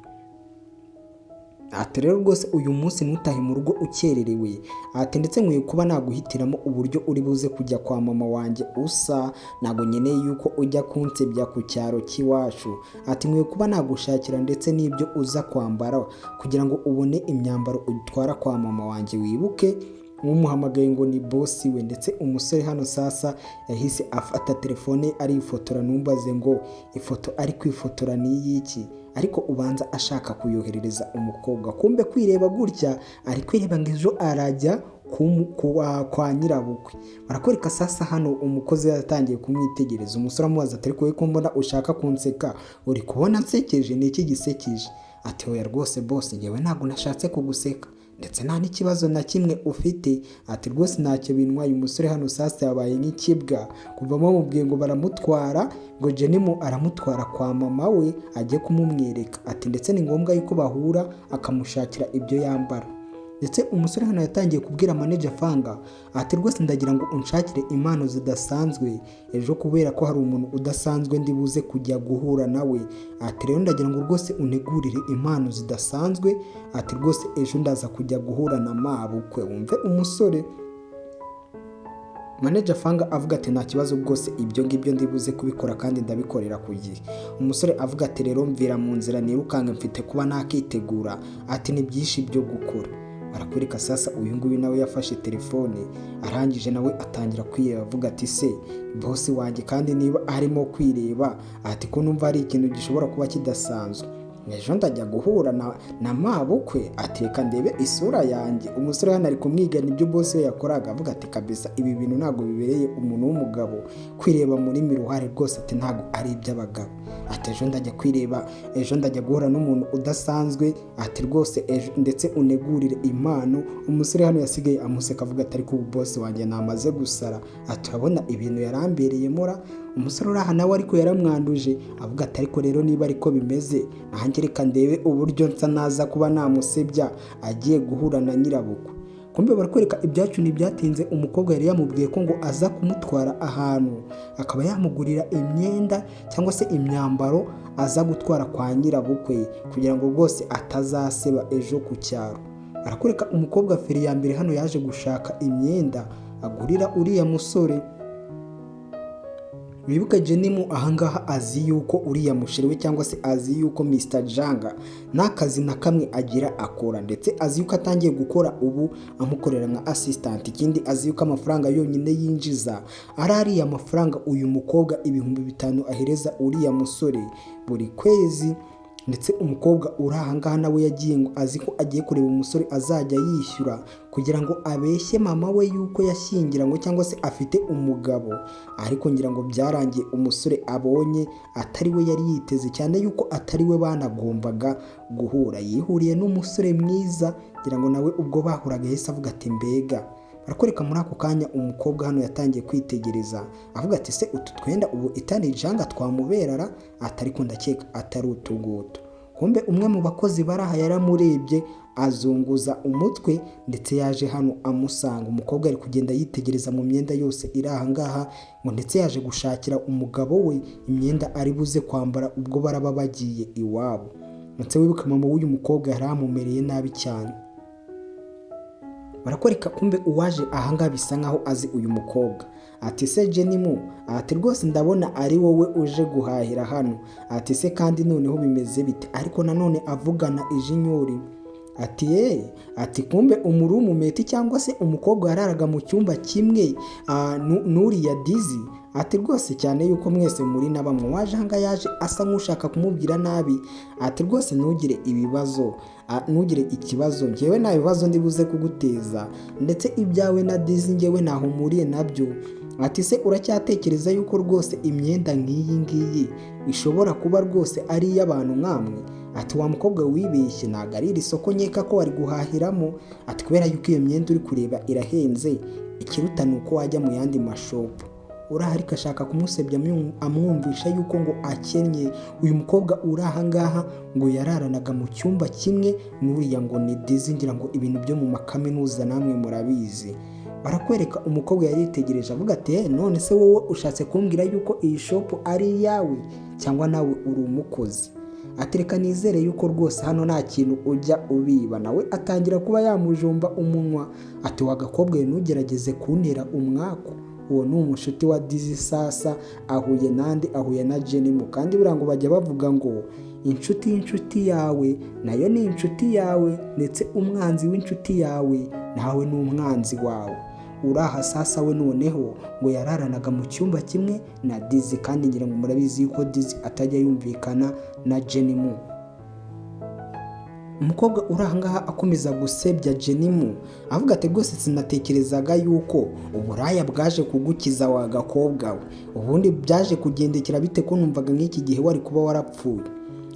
Ati rero rwose uyu munsi ntutahe mu rugo ukererewe. Ati ndetse nkwiye kuba naguhitiramo uburyo uri buze kujya kwa mama wanjye usa, ntabwo nkeneye yuko ujya kunsebya ku cyaro cy'iwacu. Ati nkwiye kuba nagushakira ndetse n'ibyo uza kwambara kugira ngo ubone imyambaro utwara kwa mama wanjye. Wibuke umuhamagaye ngo ni boss we. Ndetse umusore hano sasa yahise afata telefone arifotora, ntumbaze ngo ifoto ari kwifotora ni iy'iki, ariko ubanza ashaka kuyoherereza umukobwa. Kumbe kwireba gutya ari kwireba ngo ejo arajya kwa nyirabukwe. Barakwereka sasa hano umukozi yatangiye kumwitegereza. Umusore amubaza ati ariko ko mbona ushaka kunseka, uri kubona nsekeje? Ni iki gisekeje? Ati oya rwose boss, ngewe ntabwo nashatse kuguseka, ndetse nta n'ikibazo na kimwe ufite. Ati rwose ntacyo bintwaye. Umusore hano sasa yabaye nk'ikibwa kuva bamubwiye ngo baramutwara, ngo Jenimo aramutwara kwa mama we ajye kumumwereka. Ati ndetse ni ngombwa yuko bahura akamushakira ibyo yambara. Ndetse umusore hano yatangiye kubwira manager Fanga ati: "Rwose ndagira ngo unshakire impano zidasanzwe ejo, kubera ko hari umuntu udasanzwe ndi buze kujya guhura nawe." Ati: "Rero ndagira ngo rwose untegurire impano zidasanzwe." Ati: "Rwose ejo ndaza kujya guhura na mabukwe." Wumve umusore manager Fanga avuga ati: "Nta kibazo rwose, ibyo ngibyo ndibuze kubikora kandi ndabikorera ku gihe." Umusore avuga ati: "Rero mvira mu nzira nirukange, mfite kuba nakitegura." Ati: "Ni byinshi byo gukora." Barakwereka sasa uyu nguyu nawe yafashe telefone, arangije nawe atangira kwireba, avuga ati: "Se boss wanjye kandi niba arimo kwireba?" Ati: "Ko numva hari ikintu gishobora kuba kidasanzwe, ejo ndajya guhura na mabukwe." Ati: "Reka ndebe isura yanjye." Umusore hano ari kumwigana ibyo boss we yakoraga, avuga ati: "Kabisa ibi bintu ntabwo bibereye umuntu w'umugabo kwireba muri miroir rwose." Ati: "Ntabwo ari iby'abagabo." Ati: "Ejo ndajya kwireba, ejo ndajya guhura n'umuntu udasanzwe." Ati: "Rwose ejo ndetse unegurire impano." Umusore hano yasigaye amuseka, avuga ati: "Ariko ubu boss wanjye namaze gusara." Ati: "Urabona ibintu yarambereye mora." Umusore uri aha nawe ariko yaramwanduje, avuga ati: "Ariko rero niba ariko bimeze, nanjye reka ndebe uburyo nsa naza kuba namusebya agiye guhura na nyirabukwe." Kumbe barakwereka ibyacu ntibyatinze, umukobwa yari yamubwiye ko ngo aza kumutwara ahantu akaba yamugurira imyenda cyangwa se imyambaro aza gutwara kwa nyirabukwe, kugira ngo rwose atazaseba ejo ku cyaro. Barakwereka umukobwa feri ya mbere hano yaje gushaka imyenda agurira uriya musore. Wibuke Jenimu ahangaha azi yuko uriya musheri we, cyangwa se azi yuko Mr Janga nta kazi na kamwe agira akora, ndetse azi yuko atangiye gukora ubu amukorera nka assistant. Ikindi, azi yuko amafaranga yonyine yinjiza ari ariya mafaranga uyu mukobwa 5000 ahereza uriya musore buri kwezi. Ndetse umukobwa uri ahangaha nawe yagiye ngo azi ko agiye kureba umusore azajya yishyura kugira ngo abeshye mama we yuko yashyingiranywe cyangwa se afite umugabo, ariko ngira ngo byarangiye umusore abonye atari we yari yiteze, cyane yuko atari we banagombaga guhura. Yihuriye n'umusore mwiza, ngira ngo nawe ubwo bahuraga yahise avuga ati: "Mbega!" Barakwereka muri ako kanya umukobwa hano yatangiye kwitegereza, avuga ati: "Se utu twenda ubu itani janga twamuberara?" Atari ko ndakeka atari utu ngutu. Kumbe umwe mu bakozi bari aha yaramurebye azunguza umutwe, ndetse yaje hano amusanga. Umukobwa ari kugenda yitegereza mu myenda yose iri aha ngaha ngo ndetse yaje gushakira umugabo we imyenda ari buze kwambara ubwo baraba bagiye iwabo. Ndetse wibuke mama w'uyu mukobwa yari amumereye nabi cyane. Barakwereka kumbe uwaje ahangaha bisa nkaho azi uyu mukobwa. Ati: "Se Jenimu?" Ati: "Rwose ndabona ari wowe uje guhahira hano." Ati: "Se kandi noneho bimeze bite?" Ariko nanone avugana ijinyori ati: "Ye." Ati: "Kumbe umuroommate cyangwa se umukobwa yararaga mu cyumba kimwe n'uriya Dizi." Ati: "Rwose cyane yuko mwese muri na bamwe." Waje ahangaha yaje asa nk'ushaka kumubwira nabi. Ati: "Rwose ntugire ibibazo, ntugire ikibazo, ngewe nta bibazo ndibuze kuguteza, ndetse ibyawe na Dizi ngewe ntaho mpuriye nabyo." Ati: "Se uracyatekereza yuko rwose imyenda nk'iyi ngiyi ishobora kuba rwose ari iy'abantu nk'amwe?" Ati: "Wa mukobwa wibeshye, ntabwo ari iri soko nkeka ko wari guhahiramo." Ati: "Kubera yuko iyo myenda uri kureba irahenze, ikiruta ni uko wajya mu yandi mashop." Uriya ariko ashaka kumusebya amwumvisha yuko ngo akennye. Uyu mukobwa uri aha ngaha ngo yararanaga mu cyumba kimwe n'uriya ngo ni Dizi, ngira ngo ibintu byo mu makaminuza namwe murabizi. Barakwereka umukobwa yari yitegereje, avuga ati: "None se wowe ushatse kumbwira yuko iyi shop ari iyawe cyangwa nawe uri umukozi?" Ati: "Reka nizere yuko rwose hano nta kintu ujya ubiba." Nawe atangira kuba yamujomba umunwa, ati: "Wagakobwa we, ntugerageze kuntera umwaku." Uwo ni umushuti wa Dizi. Sasa ahuye nande? Ahuye na Jenimu. Kandi buriya ngo bajya bavuga ngo inshuti y'inshuti yawe nayo ni inshuti yawe, ndetse umwanzi w'inshuti yawe nawe ni umwanzi wawe. Uraha sasa we noneho ngo yararanaga mu cyumba kimwe na Dizi, kandi ngira ngo murabizi yuko Dizi atajya yumvikana na Jenimu. Umukobwa uri aha ngaha akomeza gusebya Jenimu, avuga ati: "Rwose sinatekerezaga yuko uburaya bwaje kugukiza wa gakobwa we. Ubundi byaje kugendekera bite, ko numvaga nk'iki gihe wari kuba warapfuye?"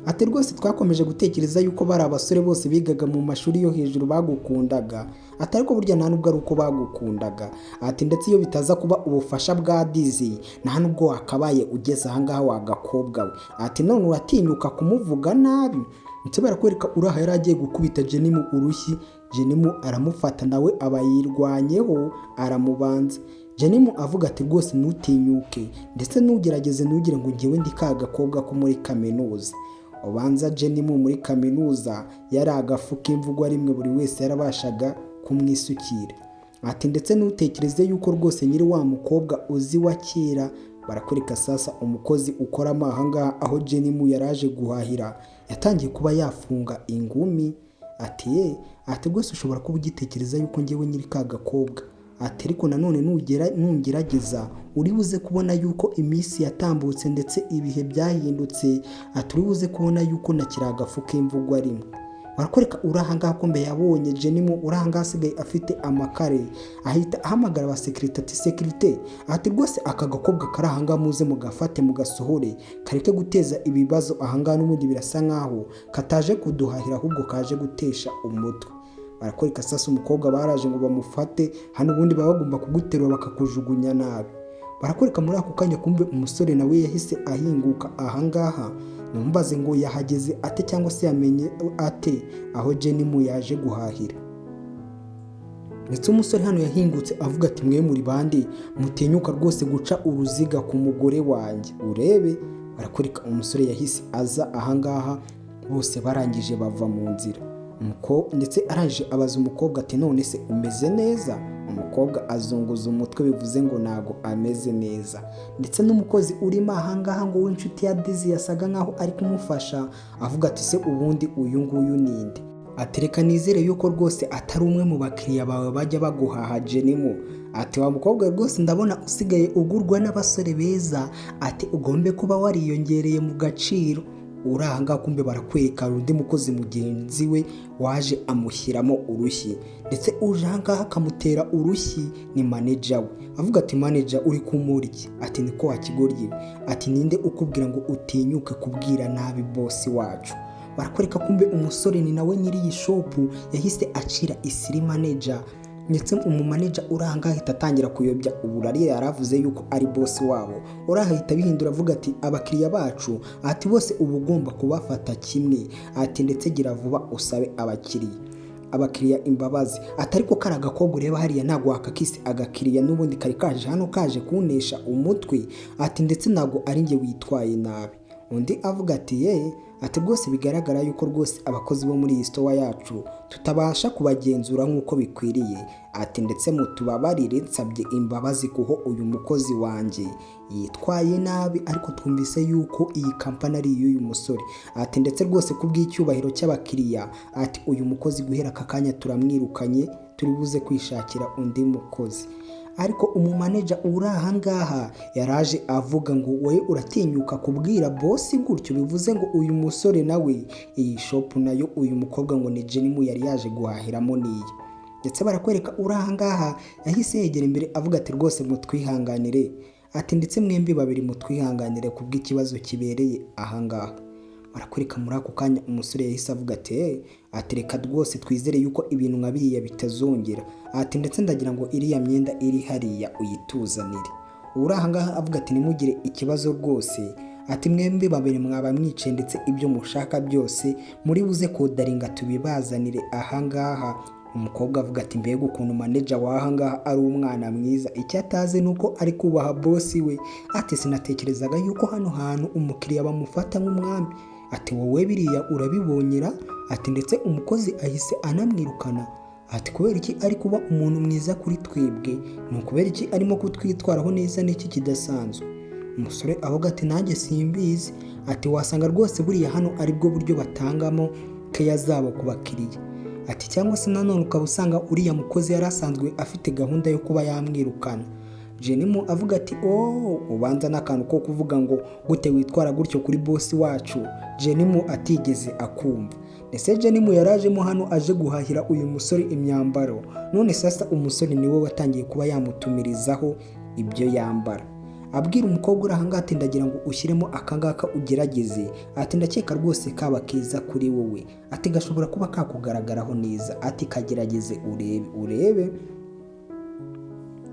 Ati rwose twakomeje gutekereza yuko bari abasore bose bigaga mu mashuri yo hejuru bagukundaga. Ati ariko burya nta nubwo ari uko bagukundaga. Ati ndetse iyo bitaza kuba ubufasha bwa Dizi, nta nubwo wakabaye ugeze ahangaha wagakobwa we. Ati none uratinyuka kumuvuga nabi. Ndetse barakwereka uraha yari agiye gukubita Jenimu urushyi, Jenimu aramufata nawe aba yirwanyeho aramubanza. Jenimu avuga ati rwose ntutinyuke, ndetse ntugerageze, ntugire ngo ngewe ndi ka gakobwa ko muri kaminuza. Ubanza Jenimu muri kaminuza yari agafu k'imvugwa rimwe, buri wese yarabashaga kumwisukira. Ati ndetse ntutekereze yuko rwose nyiri wa mukobwa uzi wa kera. Barakwereka sasa umukozi ukoramo ahangaha aho Jenimu yaraje guhahira yatangiye kuba yafunga ingumi. Ati ye, ati rwose ushobora kuba ugitekereza yuko ngewe nyiri ka gakobwa. Ati ariko nanone nugera nungerageza uri buze kubona yuko iminsi yatambutse ndetse ibihe byahindutse. Ati uri buze kubona yuko nakiri agafu k'imvugwa rimwe. Barakwereka uri ahangaha ko mbere yabonye Jenimu uri ahangaha asigaye afite amakare, ahita ahamagara abasekirite ati sekirite, ati rwose aka gakobwa kari ahangaha muze mugafate mugasohore, kareke guteza ibibazo ahangaha, n'ubundi birasa nkaho kataje kuduhahira ahubwo kaje gutesha umutwe. Barakwereka sasa umukobwa baraje ngo bamufate hano, ubundi baba bagomba kuguterura bakakujugunya nabi. Barakwereka muri ako kanya kumbe umusore nawe yahise ahinguka ahangaha. Ntumbaze ngo yahageze ate cyangwa se yamenye ate aho Jenimu yaje guhahira. Ndetse umusore hano yahingutse avuga ati mwe muri bande mutinyuka rwose guca uruziga ku mugore wanjye urebe. Barakwereka umusore yahise aza ahangaha, bose barangije bava mu nzira. Ndetse arangije abaza umukobwa ati none se umeze neza? Umukobwa azunguza umutwe, bivuze ngo ntago ameze neza. Ndetse n'umukozi urimo ahangaha ngo w'inshuti ya Dizi yasaga nkaho ari kumufasha, avuga ati se ubundi uyu nguyu ninde? Ati reka nizere yuko rwose atari umwe mu bakiriya bawe bajya baguhaha Jenimu. Ati wa mukobwa rwose ndabona usigaye ugurwa n'abasore beza, ati ugombe kuba wariyongereye mu gaciro. Uri ahangaha kumbe barakwereka undi mukozi mugenzi we waje amushyiramo urushyi, ndetse uje ahangaha akamutera urushyi ni manager we. Avuga ati manager uri kumura iki? Ati niko wakigoryi. Ati ninde ukubwira ngo utinyuke kubwira nabi boss wacu? Barakwereka kumbe umusore ni nawe nyiri iyi shop, yahise acira isiri manager. Ndetse umumanager uri ahangaha ahita atangira kuyobya uburari, yaravuze yuko ari boss wabo. Uri aha ahita abihindura avuga ati abakiriya bacu, ati bose uba ugomba kubafata kimwe. Ati ndetse gira vuba usabe abakiriya imbabazi. Ati ariko kari agakobwa ureba hariya ntabwo wakakise agakiriya, n'ubundi kari kaje hano kaje kunesha umutwe. Ati ndetse ntabwo ari njye witwaye nabi. Undi avuga ati ye, ati rwose bigaragara yuko rwose abakozi bo muri iyi store yacu tutabasha kubagenzura nk'uko bikwiriye. Ati ndetse mutubabarire, nsabye imbabazi kuko uyu mukozi wanjye yitwaye nabi, ariko twumvise yuko iyi kampani ari iy'uyu musore. Ati ndetse rwose kubw'icyubahiro cy'abakiriya, ati uyu mukozi guhera aka kanya turamwirukanye, turi buze kwishakira undi mukozi. Ariko umumanager uri ahangaha yaraje avuga ngo wowe uratinyuka kubwira boss gutyo? Bivuze ngo uyu musore nawe iyi shop nayo uyu mukobwa ngo ni Jenimu yari yaje guhahiramo niye. Ndetse barakwereka uri ahangaha yahise yegera imbere avuga ati rwose mutwihanganire. Ati ndetse mwembi babiri mutwihanganire kubw'ikibazo kibereye ahangaha. Barakwereka muri ako kanya umusore yahise avuga ati hey, ati reka rwose twizere yuko ibintu nka biriya bitazongera. Ati ndetse ndagira ngo iriya myenda iri hariya uyituzanire. Uri ahangaha avuga ati ntimugire ikibazo rwose. Ati mwembi babiri mwaba mwicaye, ndetse ibyo mushaka byose muri buze kodaringa tubibazanire ahangaha. Umukobwa avuga ati mbega ukuntu manager w'ahangaha ari umwana mwiza, icyo atazi ni uko ari kubaha boss we. Ati sinatekerezaga yuko hano hantu umukiriya bamufata nk'umwami. Ati wowe biriya urabibonyera? Ati ndetse umukozi ahise anamwirukana. Ati kubera iki ari kuba umuntu mwiza kuri twebwe? Ni ukubera iki arimo kutwitwaraho neza? N'iki kidasanzwe? Umusore avuga ati nanjye simbizi. Ati wasanga rwose buriya hano aribwo buryo batangamo keya zabo ku bakiriya. Ati cyangwa se nanone ukaba usanga uriya mukozi yari asanzwe afite gahunda yo kuba yamwirukana. Jenimu avuga ati oh, ubanza n'akantu ko kuvuga ngo gute witwara gutyo kuri boss wacu Jenimu atigeze akumva. Ndetse Jenimu yarajemo hano aje guhahira uyu musore imyambaro, none sasa umusore niwe watangiye kuba yamutumirizaho ibyo yambara. Abwira umukobwa uri ahangaha ati: "Ndagira ngo ushyiremo akangaka ugerageze." Ati: "Ndakeka rwose kaba keza kuri wowe." Ati: "Gashobora kuba kakugaragaraho neza." Ati: "Kagerageze urebe urebe."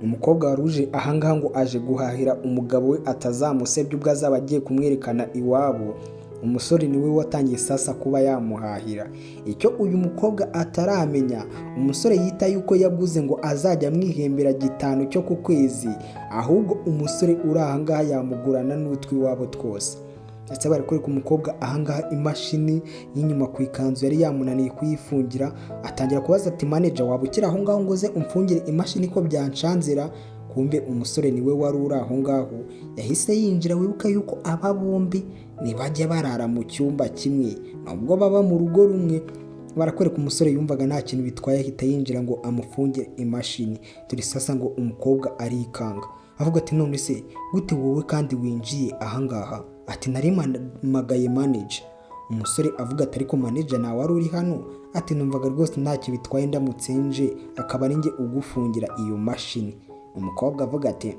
Umukobwa wari uje ahangaha ngo aje guhahira umugabo we atazamusebya ubwo azaba agiye kumwerekana iwabo. Umusore niwe watangiye sasa kuba yamuhahira. Icyo uyu mukobwa ataramenya, umusore yita yuko yaguze ngo azajya amwihembera 5 cyo ku kwezi, ahubwo umusore uri ahangaha yamugurana n'utw'iwabo twose. Ndetse bari kwereka umukobwa ahangaha imashini y'inyuma ku ikanzu yari yamunaniye kuyifungira. Atangira kubaza ati: "Manager, waba ukiri aho ngaho ngo uze umfungire imashini ko byanshanzira?" Kumbe umusore niwe wari uri aho ngaho, yahise yinjira. Wibuka yuko aba bombi ntibajya barara mu cyumba kimwe nubwo baba mu rugo rumwe. Barakwereka umusore yumvaga nta kintu bitwaye, ahita yinjira ngo amufungire imashini. Dore sasa ngo umukobwa arikanga, avuga ati: "None se gute wowe kandi winjiye ahangaha?" Ati: "Nari mpamagaye manager." Umusore avuga ati: "Ariko manager ntawe wari uri hano." Ati: "Numvaga rwose ntacyo bitwaye ndamutse nje akaba ari njye ugufungira iyo mashini." Umukobwa avuga ati: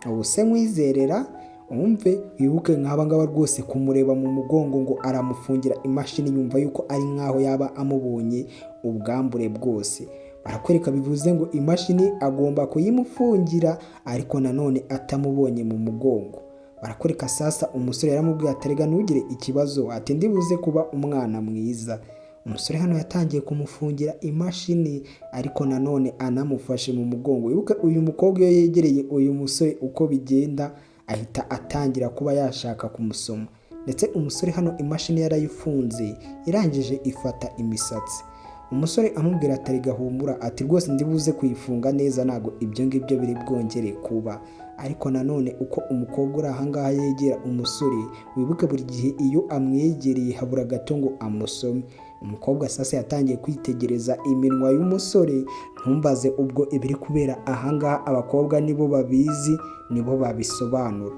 "Ubu se nkwizerera?" Wumve, wibuke nk'aba ngaba rwose kumureba mu mugongo ngo aramufungira imashini, yumva yuko ari nk'aho yaba amubonye ubwambure bwose. Barakwereka bivuze ngo imashini agomba kuyimufungira ariko nanone atamubonye mu mugongo. Barakwereka sasa umusore yaramubwiye ati: "Rega ntugire ikibazo," ati: "Ndibuze kuba umwana mwiza." Umusore hano yatangiye kumufungira imashini ariko nanone anamufashe mu mugongo. Wibuke uyu mukobwa iyo yegereye uyu musore uko bigenda, ahita atangira kuba yashaka kumusoma. Ndetse umusore hano imashini yarayifunze, irangije ifata imisatsi. Umusore amubwira ati: "Rega humura," ati: "Rwose ndibuze kuyifunga neza, ntabwo ibyo ngibyo biri bwongere kuba." Ariko nanone uko umukobwa uri ahangaha yegera umusore, wibuke buri gihe iyo amwegereye habura gato ngo amusome. Umukobwa sasa yatangiye kwitegereza iminwa y'umusore. Ntumbaze ubwo ibiri kubera ahangaha, abakobwa nibo babizi, nibo babisobanura.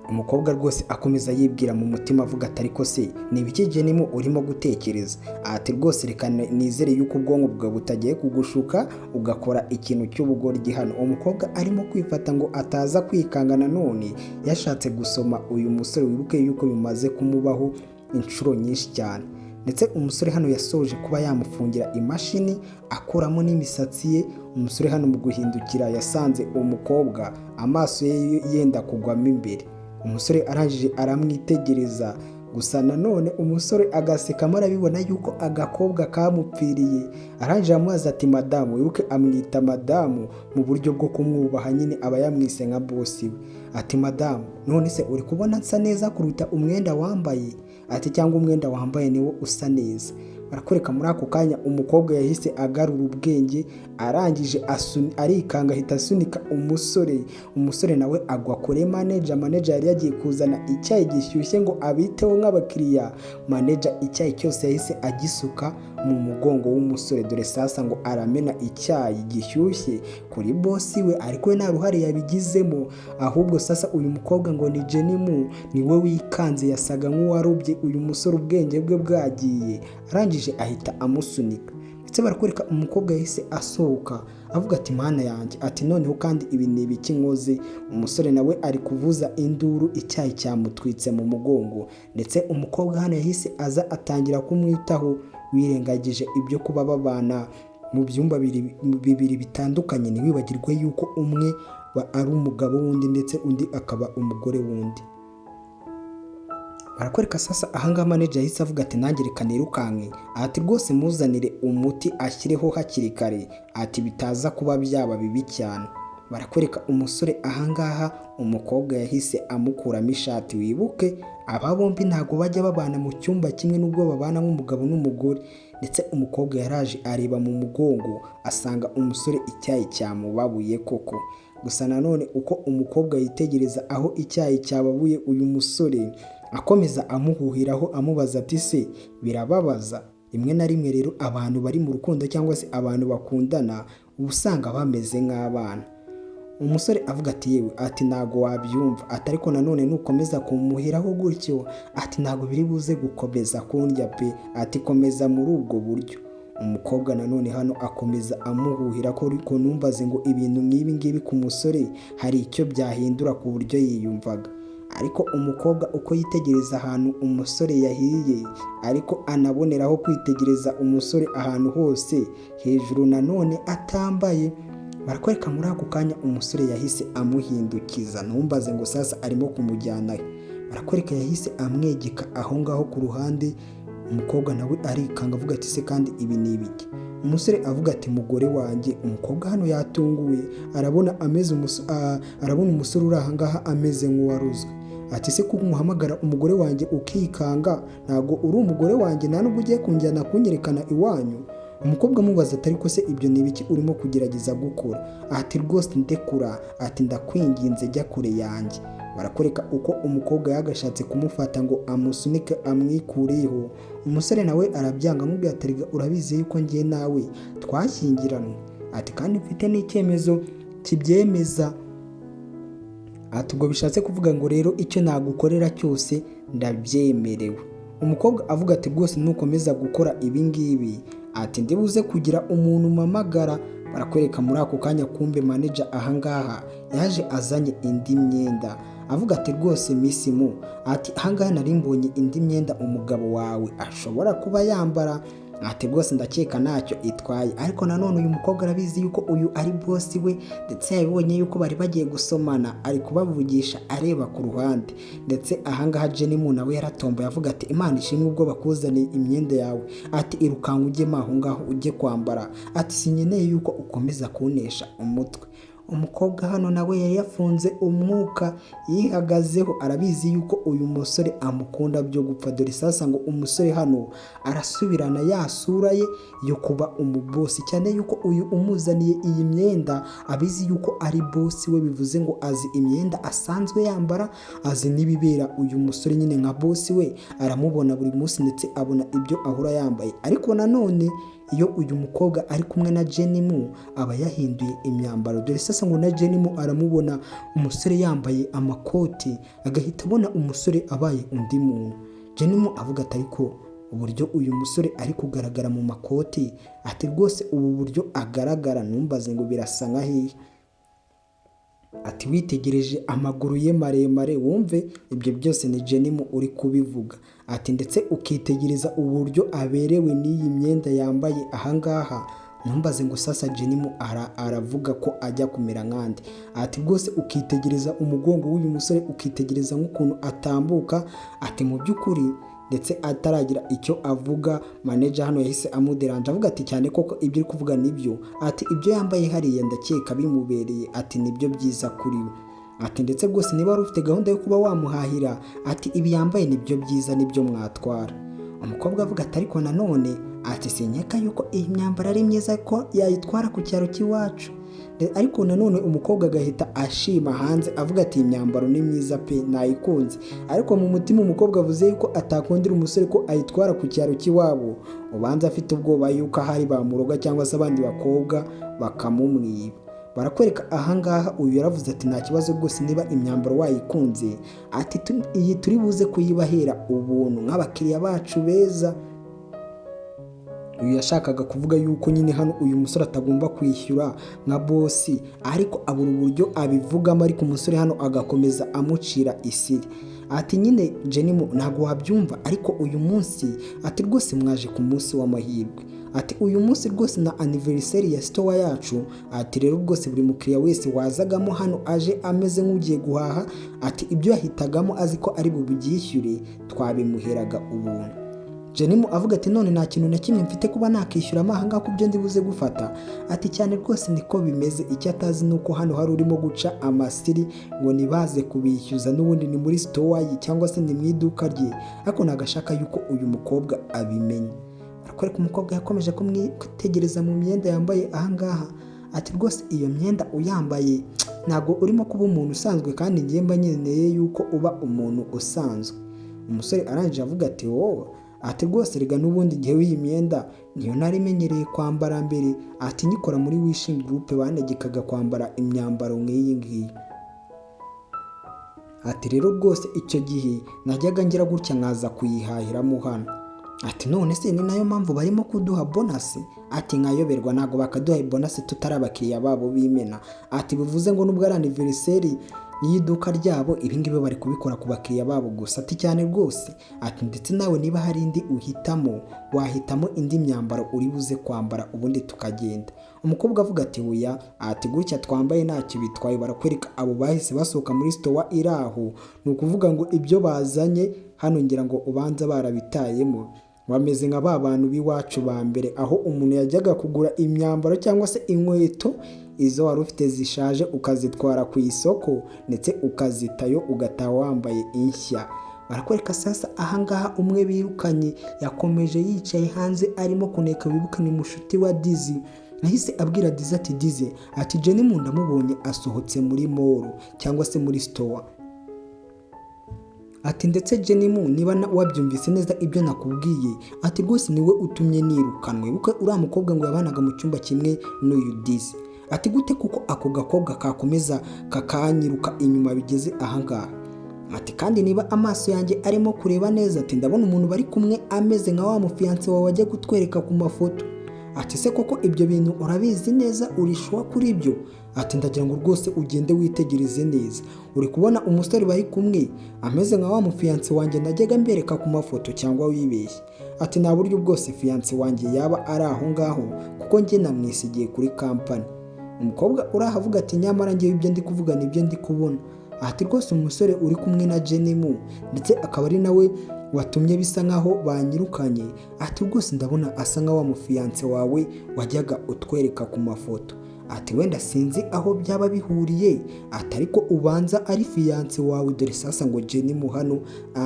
Umukobwa rwose akomeza yibwira mu mutima, avuga ati: "Ariko se ni ibiki Jenimo urimo gutekereza?" Ati: "Rwose reka nizere yuko ubwonko bwawe butagiye kugushuka ugakora ikintu cy'ubugoryi." Hano umukobwa arimo kwifata ngo ataza kwikanga nanone yashatse gusoma uyu musore. Wibuke yuko bimaze kumubaho inshuro nyinshi cyane. Ndetse umusore hano yasoje kuba yamufungira imashini, akuramo n'imisatsi ye. Umusore hano mu guhindukira yasanze umukobwa amaso ye yenda kugwamo imbere. Umusore arangije aramwitegereza gusa, nanone umusore agasekamo, arabibona yuko agakobwa kamupfiriye. Arangije amubaza ati: "Madamu," wibuke amwita madamu mu buryo bwo kumwubaha nyine, aba yamwise nka boss we. Ati: "Madamu, none se uri kubona nsa neza kuruta umwenda wambaye?" Ati: "Cyangwa umwenda wambaye niwo usa neza?" Barakwereka muri ako kanya umukobwa yahise agarura ubwenge, arangije arikanga, ahita asunika umusore. Umusore nawe agwa kure manager. Manager yari yagiye kuzana icyayi gishyushye ngo abiteho nk'abakiriya. Manager icyayi cyose yahise agisuka mu mugongo w'umusore. Dore sasa ngo aramena icyayi gishyushye kuri boss we, ariko we nta ruhare yabigizemo. Ahubwo sasa uyu mukobwa ngo ni Jenimu niwe wikanze, yasaga nk'uwarobye uyu musore ubwenge bwe bwagiye, arangije ahita amusunika. Ndetse barakwereka umukobwa yahise asohoka, avuga ati: "Mana yanjye," ati: "Noneho kandi ibi ni ibiki nkoze?" Umusore nawe ari kuvuza induru, icyayi cyamutwitse mu mugongo. Ndetse umukobwa hano yahise aza atangira kumwitaho, wirengagije ibyo kuba babana mu byumba bibiri bitandukanye. Ntiwibagirwe yuko umwe ari umugabo w'undi ndetse undi akaba umugore w'undi. Barakwereka sasa ahangaha manager yahise avuga ati: "Nanjye reka nirukanke." Ati: "Rwose muzanire umuti ashyireho hakiri kare," ati: "bitaza kuba byaba bibi cyane." Barakwereka umusore ahangaha umukobwa yahise amukuramo ishati. Wibuke aba bombi ntabwo bajya babana mu cyumba kimwe nubwo babana nk'umugabo n'umugore. Ndetse umukobwa yaraje areba mu mugongo, asanga umusore icyayi cyamubabuye koko. Gusa nanone uko umukobwa yitegereza aho icyayi cyababuye uyu musore, akomeza amuhuhiraho, amubaza ati: "Se birababaza?" Rimwe na rimwe rero abantu bari mu rukundo cyangwa se abantu bakundana uba usanga bameze nk'abana. Umusore avuga ati: "Yewe," ati: "ntago wabyumva," ati: "ariko nanone nukomeza kumuhiraho gutyo," ati: "ntabwo biri buze gukomeza kundya pe," ati: "komeza muri ubwo buryo." Umukobwa nanone hano akomeza amuhuhira ko ariko numbaze ngo ibintu nk'ibi ngibi ku musore hari icyo byahindura ku buryo yiyumvaga. Ariko umukobwa uko yitegereza ahantu umusore yahiye, ariko anaboneraho kwitegereza umusore ahantu hose hejuru nanone atambaye. Barakwereka muri ako kanya umusore yahise amuhindukiza, ntumbaze ngo sasa arimo kumujyana he. Barakwereka yahise amwegeka aho ngaho ku ruhande. Umukobwa nawe arikanga avuga ati: "Se kandi ibi ni ibiki?" Umusore avuga ati: "Mugore wanjye." Umukobwa hano yatunguwe, arabona ameze arabona umusore uri aha ngaha ameze nk'uwarozwe. Ati: "Se ko umuhamagara umugore wanjye ukikanga, ntabwo uri umugore wanjye, nta nubwo ugiye kunjyana kunyerekana iwanyu?" Umukobwa amubaza ati: "Ariko se ibyo ni ibiki urimo kugerageza gukora?" Ati: "Rwose ndekura." Ati: "Ndakwinginze, jya kure yanjye." Barakwereka uko umukobwa yagashatse kumufata ngo amusunike amwikureho, umusore nawe arabyanga, amubwira ati: "Erega urabizi yuko njye nawe twashyingiranwe." Ati: "Kandi mfite n'icyemezo kibyemeza." Ati: "Ubwo bishatse kuvuga ngo rero icyo nagukorera cyose ndabyemerewe." Umukobwa avuga ati: "Rwose nukomeza gukora ibi ngibi," ati, "ndibuze kugira umuntu mpamagara." Barakwereka muri ako kanya kumbe manager ahangaha yaje azanye indi myenda, avuga ati: "Rwose Miss Mu," ati, "ahangaha nari mbonye indi myenda umugabo wawe ashobora kuba yambara." Ati: "Rwose ndakeka ntacyo itwaye." Ariko nanone uyu mukobwa arabizi yuko uyu ari boss we, ndetse yabibonye yuko bari bagiye gusomana, ari kubavugisha areba ku ruhande. Ndetse ahangaha Jenny mu nawe yaratomboye, avuga ati: "Imana ishimwe ubwo bakuzaniye imyenda yawe." Ati: "Irukanka ujyemo aho ngaho ujye kwambara." Ati: "Sinkeneye yuko ukomeza kunesha umutwe." Umukobwa hano nawe yari yafunze umwuka, yihagazeho, arabizi yuko uyu musore amukunda byo gupfa. Dore sasa ngo umusore hano arasubirana ya sura ye yo kuba umuboss, cyane yuko uyu umuzaniye iyi myenda abizi yuko ari boss we, bivuze ngo azi imyenda asanzwe yambara, azi n'ibibera uyu musore nyine nka boss we, aramubona buri munsi ndetse abona ibyo ahora yambaye. Ariko nanone iyo uyu mukobwa ari kumwe na Jenny Mu aba yahinduye imyambaro. Dore sasa ngo na Jenny Mu aramubona umusore yambaye amakoti, agahita abona umusore abaye undi muntu. Jenny Mu avuga ati: "Ariko uburyo uyu musore ari kugaragara mu makoti," ati, "rwose ubu buryo agaragara ntumbaze ngo birasa nka hehe." Ati: "Witegereje amaguru ye maremare," wumve ibyo byose ni Jenny Mu uri kubivuga, ati, "ndetse ukitegereza uburyo aberewe n'iyi myenda yambaye ahangaha," ntumbaze ngo sasa Jenny Mu aravuga ko ajya kumera nkande. Ati: "Rwose ukitegereza umugongo w'uyu musore, ukitegereza nk'ukuntu atambuka," ati, "mu by'ukuri." Ndetse ataragira icyo avuga, manager hano yahise amuderanje, avuga ati: "Cyane koko ibyo uri kuvuga nibyo." Ati: "Ibyo yambaye hariya ndakeka bimubereye." Ati: "Nibyo byiza kuri we." Ati: "Ndetse rwose niba wari ufite gahunda yo kuba wamuhahira," ati, "ibi yambaye nibyo byiza, nibyo mwatwara." Umukobwa avuga ati: "Ariko nanone," ati, "sinkeka yuko iyi myambaro ari myiza ko yayitwara ku cyaro cy'iwacu." Ariko nanone umukobwa agahita ashima hanze, avuga ati: "Iyi myambaro ni myiza pe, nayikunze." Ariko mu mutima umukobwa avuze yuko atakundira umusore ko ayitwara ku cyaro cy'iwabo, ubanza afite ubwoba yuko ahari bamuroga cyangwa se abandi bakobwa bakamumwiba. Barakwereka ahangaha uyu yaravuze ati: "Nta kibazo rwose, niba imyambaro wayikunze," ati, "iyi turi buze kuyibahera ubuntu nk'abakiriya bacu beza." Uyu yashakaga kuvuga yuko nyine hano uyu musore atagomba kwishyura nka boss, ariko abura uburyo abivugamo. Ariko umusore hano agakomeza amucira isiri, ati: "Nyine Jenny ntabwo wabyumva, ariko uyu munsi," ati, "rwose mwaje ku munsi w'amahirwe." Ati: "Uyu munsi rwose na anniversary ya store yacu." Ati: "Rero rwose buri mukiriya wese wazagamo hano aje ameze nk'ugiye guhaha," ati, "ibyo yahitagamo azi ko ari bubyishyure twabimuheraga ubuntu." Jenny avuga ati: "None nta kintu na kimwe mfite kuba nakishyuramo ahangaha ku byo ndibuze gufata?" Ati: "Cyane rwose niko bimeze." Icyo atazi ni uko hano hari urimo guca amasiri ngo nibaze kubishyuza, n'ubundi ni muri store ye cyangwa se ni mu iduka rye, ariko ntabwo ashaka yuko uyu mukobwa abimenya. Barakwereka umukobwa yakomeje kumwitegereza mu myenda yambaye ahangaha, ati: "Rwose iyo myenda uyambaye ntabwo urimo kuba umuntu usanzwe, kandi ngiye mba nkeneye yuko uba umuntu usanzwe." Umusore arangije avuga ati: "Wowe," ati, "rwose rega n'ubundi ngewe iyi myenda niyo nari menyereye kwambara mbere," ati, "nyikora muri Wishing Group banegekaga kwambara imyambaro nk'iyi ngiyi." Ati: "Rero rwose icyo gihe najyaga ngira gutya nkaza kuyihahiramo hano." Ati: "None se ni nayo mpamvu barimo kuduha bonus?" Ati: "Nkayoberwa, ntabwo bakaduha bonus tutari abakiriya babo b'imena." Ati: "Bivuze ngo nubwo ari anniversary y'iduka ryabo, ibingibi bari kubikora ku bakiriya babo gusa." Ati: "Cyane rwose." Ati: "Ndetse nawe niba hari indi uhitamo, wahitamo indi myambaro uri buze kwambara, ubundi tukagenda." Umukobwa avuga ati: "Huya." Ati: "Gutya twambaye ntacyo bitwaye." Barakwereka abo bahise basohoka muri store iri aho. Ni ukuvuga ngo ibyo bazanye hano, ngira ngo ubanza barabitayemo, bameze nka ba bantu b'iwacu ba mbere, aho umuntu yajyaga kugura imyambaro cyangwa se inkweto, izo wari ufite zishaje ukazitwara ku isoko ndetse ukazitayo, ugataha wambaye inshya. Barakwereka sasa ahangaha umwe birukanye yakomeje yicaye hanze arimo kuneka. Wibuka ni mushuti wa Dizi. Yahise abwira Dizi ati: "Dizi," ati, "Jenny mu ndamubonye asohotse muri mall cyangwa se muri store." Ati: "Ndetse Jenny mu, niba wabyumvise neza ibyo nakubwiye," ati, "rwose niwe utumye nirukanwe." Wibuke uriya mukobwa ngo yabanaga mu cyumba kimwe n'uyu Dizi. Ati: "Gute kuko ako gakobwa kakomeza kakanyiruka inyuma bigeze ahangaha?" Ati: "Kandi niba amaso yanjye arimo kureba neza," ati, "ndabona umuntu bari kumwe ameze nka wa mufiancé wawe wajya kutwereka ku mafoto." Ati: "Se koko ibyo bintu urabizi neza, uri sure kuri ibyo?" Ati: "Ndagira ngo rwose ugende witegereze neza, uri kubona umusore bari kumwe ameze nka wa mufiancé wanjye najyaga mbereka ku mafoto, cyangwa wibeshye?" Ati: "Nta buryo bwose fiancé wanjye yaba ari aho ngaho, kuko njye namwisigiye kuri company." Umukobwa urahavuga ati: "Nyamara ngewe ibyo ndi kuvuga nibyo ndi kubona." Ati: "Rwose umusore uri kumwe na Jenny mu, ndetse akaba ari nawe watumye bisa nkaho banyirukanye," ati, "rwose ndabona asa nka wa mufiancé wawe wajyaga utwereka ku mafoto." Ati: "Wenda sinzi aho byaba bihuriye," ati, "ariko ubanza ari fiancé wawe." Dore sasa ngo Jenny mu hano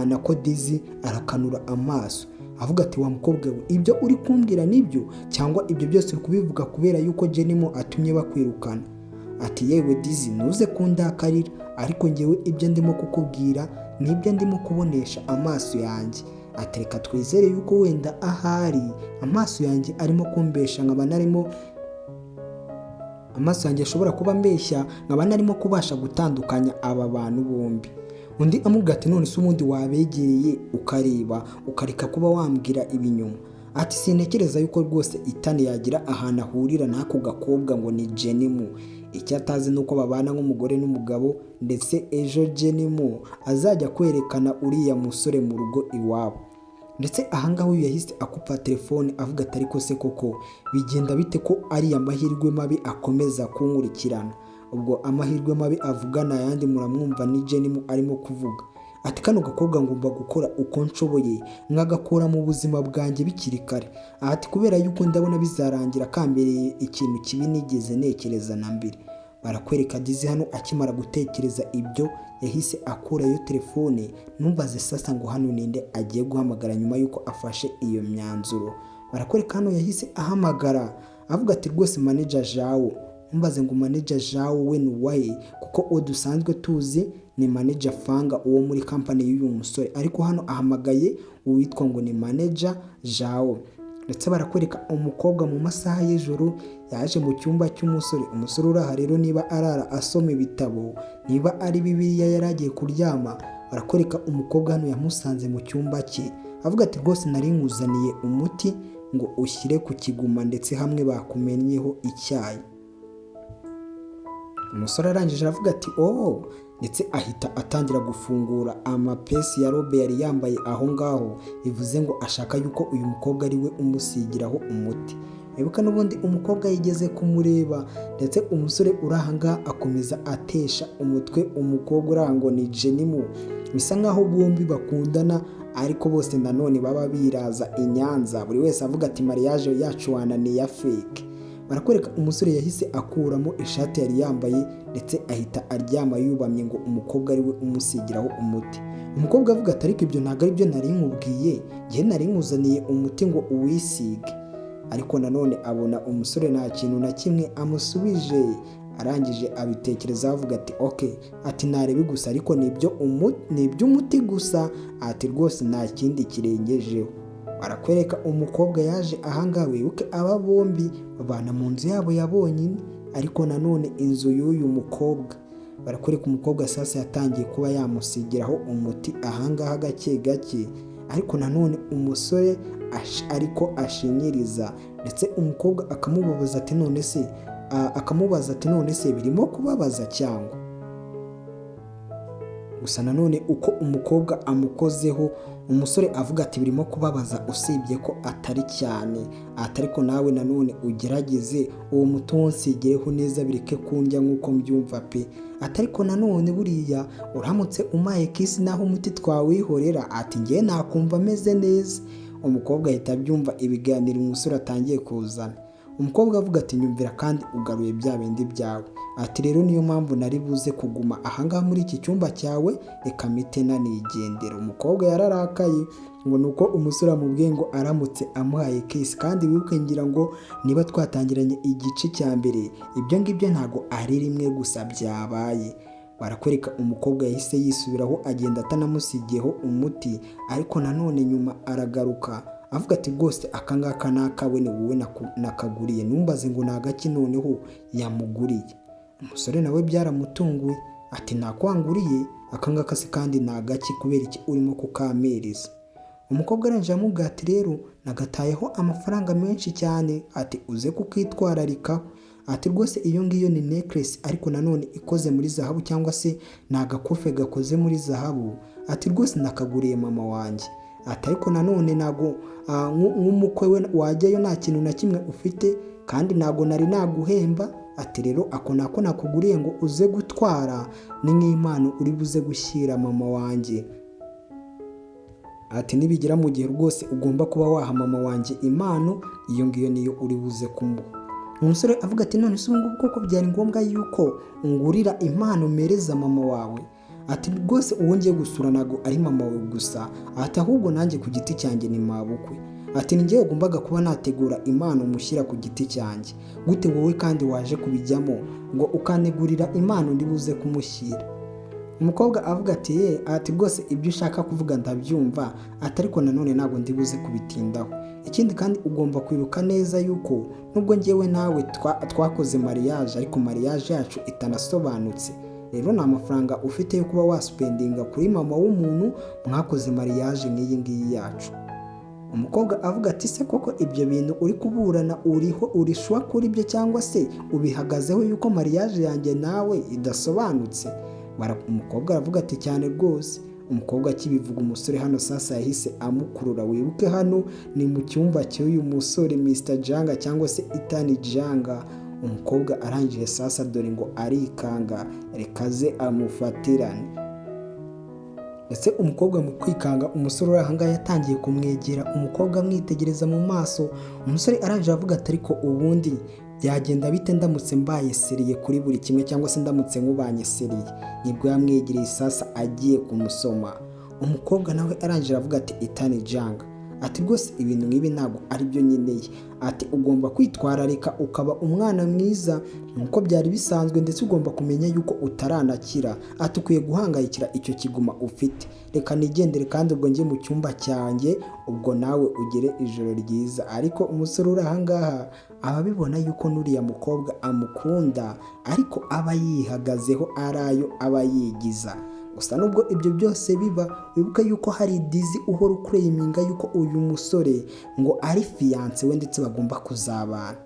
nako Dizi arakanura amaso avuga ati: "Wa mukobwa we, ibyo uri kumbwira nibyo, cyangwa ibyo byose uri kubivuga kubera yuko Jenny mu atumye bakwirukana?" Ati: "Yewe Dizi, ntuze kundakarira, ariko ngewe ibyo ndimo kukubwira nibyo ndimo kubonesha amaso yanjye." Ati: "Reka twizere yuko wenda ahari amaso yanjye arimo kumbesha, nkaba narimo amaso yanjye ashobora kuba ambeshya, nkaba narimo kubasha gutandukanya aba bantu bombi." Undi amubwira ati: "None se ubundi wabegereye ukareba, ukareka kuba wambwira ibinyoma?" Ati: "Sintekereza yuko rwose Itani yagira ahantu ahurira n'ako gakobwa ngo ni Jenny mu. Icyo atazi ni uko babana nk'umugore n'umugabo, ndetse ejo Jenny mu azajya kwerekana uriya musore mu rugo iwabo." Ndetse ahangaha uyu yahise akupa telefone avuga ati: "Ariko se koko bigenda bite ko ariya mahirwe mabi akomeza kunkurikirana?" Ubwo amahirwe mabi avugana ayandi muramwumva, ni Jenny mu arimo kuvuga. Ati: "Kano gakobwa ngomba gukora uko nshoboye nkagakura mu buzima bwanjye bikiri kare." Ati: "Kubera yuko ndabona bizarangira kambereye ikintu kibi nigeze ntekereza na mbere." Barakwereka Dizi hano akimara gutekereza ibyo yahise akurayo telefone. Ntumbaze sasa ngo hano ninde agiye guhamagara nyuma y'uko afashe iyo myanzuro. Barakwereka hano yahise ahamagara avuga ati: "Rwose manager Jawo." Ntumbaze ngo manager Jawo we ni uwahe, kuko uwo dusanzwe tuzi ni manager Fanga, uwo muri company y'uyu musore, ariko hano ahamagaye uwitwa ngo ni manager Jawo. Ndetse barakwereka umukobwa mu masaha y'ijoro yaje mu cyumba cy'umusore. Umusore uri aha rero, niba arara asoma ibitabo, niba ari Bibiliya, yari agiye kuryama. Barakwereka umukobwa hano yamusanze mu cyumba cye avuga ati: "Rwose nari nkuzaniye umuti ngo ushyire ku kiguma, ndetse hamwe bakumennyeho icyayi." Umusore arangije aravuga ati: "Oh," ndetse ahita atangira gufungura amapesi ya robe yari yambaye aho ngaho. Bivuze ngo ashaka yuko uyu mukobwa ari we umusigiraho umuti. Wibuka n'ubundi umukobwa yigeze kumureba. Ndetse umusore uri aha ngaha akomeza atesha umutwe umukobwa uri aha ngo ni Jenny mu. Bisa nkaho bombi bakundana, ariko bose nanone baba biraza i Nyanza, buri wese avuga ati: "Mariage yacu wananiye ya fake." Barakwereka umusore yahise akuramo ishati yari yambaye, ndetse ahita aryama yubamye ngo umukobwa ari we umusigiraho umuti. Umukobwa avuga ati: "Ariko ibyo ntabwo ari byo nari nkubwiye, njye nari nkuzaniye umuti ngo uwisige." Ariko nanone abona umusore nta kintu na kimwe amusubije. Arangije abitekerezaho avuga ati: "Ok," ati, "narebe gusa, ariko ni iby'umuti gusa," ati, "rwose nta kindi kirengejeho." Barakwereka umukobwa yaje ahangaha. Wibuke aba bombi babana mu nzu yabo ya bonyine, ariko nanone inzu y'uyu mukobwa. Barakwereka umukobwa sasa yatangiye kuba yamusigiraho umuti ahangaha gake gake, ariko nanone umusore ariko ashinyiriza, ndetse umukobwa akamubabaza ati none se, akamubaza ati none se birimo kubabaza cyangwa? Gusa nanone uko umukobwa amukozeho, umusore avuga ati birimo kubabaza, usibye ko atari cyane, ati ariko nawe nanone ugerageze uwo muti unsigeho neza, bireke kundya nk'uko mbyumva pe. Ati ariko nanone buriya uramutse umpaye kiss, naho umuti twawihorera, ati ngewe nakumva ameze neza. Umukobwa ahita abyumva ibiganiro umusore atangiye kuzana. Umukobwa avuga ati nyumvira kandi ugaruye bya bindi byawe. Ati rero niyo mpamvu nari buze kuguma ahangaha muri iki cyumba cyawe, reka mpite nanigendera. Umukobwa yararakaye ngo ni uko umusore amubwiye ngo aramutse amuhaye kiss. Kandi wibuke, ngira ngo niba twatangiranye igice cya mbere, ibyo ngibyo ntabwo ari rimwe gusa byabaye. Barakwereka umukobwa yahise yisubiraho, agenda atanamusigiyeho umuti, ariko nanone nyuma aragaruka avuga ati rwose aka ngaka ni akawe, ni wowe nakaguriye, ntumbaze ngo ni agaki. Noneho yamuguriye, umusore nawe byaramutunguye, ati nakwanguriye aka ngaka se kandi ni agaki? Kubera iki urimo kukampereza? Umukobwa arangije amubwira ati rero nagatayeho amafaranga menshi cyane, ati uze kukitwararikaho, ati rwose iyo ngiyo ni necklace, ariko nanone ikoze muri zahabu, cyangwa se ni agakufe gakoze muri zahabu, ati rwose nakaguriye mama wanjye, ati ariko nanone ntabwo nk'umukwe we wajyayo nta kintu na kimwe ufite, kandi ntabwo nari naguhemba, ati rero ako nako nakuguriye ngo uze gutwara, ni nk'impano uri buze gushyira mama wanjye, ati nibigera mu gihe rwose ugomba kuba waha mama wanjye impano, iyo ngiyo niyo uri buze kumuha. Umusore avuga ati none se ubu ngubu koko byari ngombwa yuko ungurira impano mpereza mama wawe? Ati rwose uwo ngiye gusura ntabwo ari mama wawe gusa, ati ahubwo nanjye ku giti cyanjye ni mabukwe, ati ni njyewe ugombaga kuba nategura impano mushyira ku giti cyanjye, gute wowe kandi waje kubijyamo ngo ukanegurira impano ndi buze kumushyira? Umukobwa avuga ati ye, ati rwose ibyo ushaka kuvuga ndabyumva, ati ariko nanone ntabwo ndi buze kubitindaho. Ikindi kandi ugomba kwibuka neza yuko nubwo ngewe nawe twakoze mariage, ariko mariage yacu itanasobanutse, rero nta mafaranga ufite yo kuba waspendinga kuri mama w'umuntu mwakoze mariage nk'iyi ngiyi yacu. Umukobwa avuga ati se koko ibyo bintu uri kuburana uriho uri sure kuri byo, cyangwa se ubihagazeho yuko mariage yanjye nawe idasobanutse? Umukobwa aravuga ati cyane rwose. Umukobwa akibivuga, umusore hano sasa yahise amukurura. Wibuke hano ni mu cyumba cy'uyu musore Mr Janga, cyangwa se Itani Janga. Umukobwa arangije sasa dore ngo arikanga, reka ze amufatirane. Ndetse umukobwa mu kwikanga, umusore uri ahangaha yatangiye kumwegera, umukobwa amwitegereza mu maso. Umusore arangije avuga ati ariko ubundi byagenda bite ndamutse mbaye sérieux kuri buri kimwe, cyangwa se ndamutse nkubanye sérieux? Nibwo yamwegereye sasa agiye kumusoma. Umukobwa nawe arangije aravuga ati Itani Janga, ati rwose ibintu nk'ibi ntabwo ari byo nkeneye, ati ugomba kwitwararika ukaba umwana mwiza nk'uko byari bisanzwe, ndetse ugomba kumenya yuko utaranakira, ati ukwiye guhangayikira icyo kiguma ufite. Reka nigendere kandi ubwo njye mu cyumba cyanjye, ubwo nawe ugere ijoro ryiza. Ariko umusore uri ahangaha aba abibona yuko n'uriya mukobwa amukunda, ariko aba yihagazeho, ari ayo aba yigiza. Gusa nubwo ibyo byose biba, wibuke yuko hari Dizi uhora uclaiminga yuko uyu musore ngo ari fiancé we, ndetse bagomba kuzabana.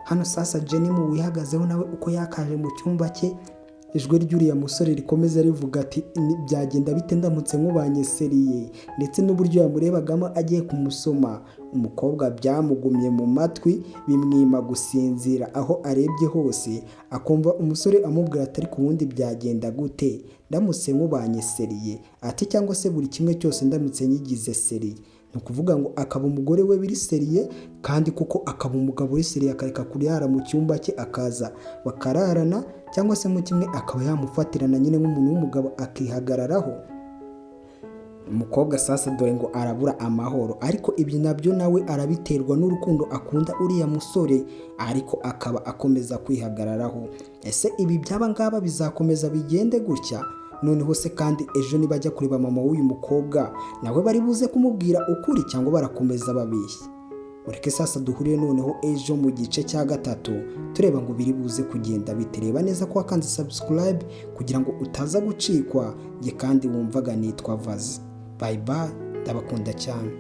Hano sasa Jenny mu wihagazeho nawe uko yakaje mu cyumba cye, ijwi ry'uriya musore rikomeza rivuga ati byagenda bite ndamutse nkubanye sérieux?" Ndetse n'uburyo yamurebagamo agiye kumusoma, umukobwa byamugumye mu matwi, bimwima gusinzira. Aho arebye hose akumva umusore amubwira ati ariko ubundi byagenda gute ndamutse nkubanye sérieux? Ati cyangwa se buri kimwe cyose ndamutse nyigize sérieux, ni ukuvuga ngo akaba umugore we biri sérieux, kandi kuko akaba umugabo uri sérieux, akareka kurara mu cyumba cye akaza bakararana, cyangwa se mu kimwe akaba yamufatirana nyine nk'umuntu w'umugabo akihagararaho. Umukobwa sasa dore ngo arabura amahoro, ariko ibyo nabyo nawe arabiterwa n'urukundo akunda uriya musore, ariko akaba akomeza kwihagararaho. Ese ibi byaba ngaba bizakomeza bigende gutya? Noneho se kandi ejo nibajya kureba mama w'uyu mukobwa, nawe bari buze kumubwira ukuri cyangwa barakomeza babeshya? Mureke sasa duhurire noneho ejo mu gice cya gatatu, tureba ngo biri buze kugenda bite. Reba neza ko wakanze subscribe kugira ngo utaza gucikwa. Njye kandi wumvaga nitwa Vazi. Bye bye, ndabakunda cyane.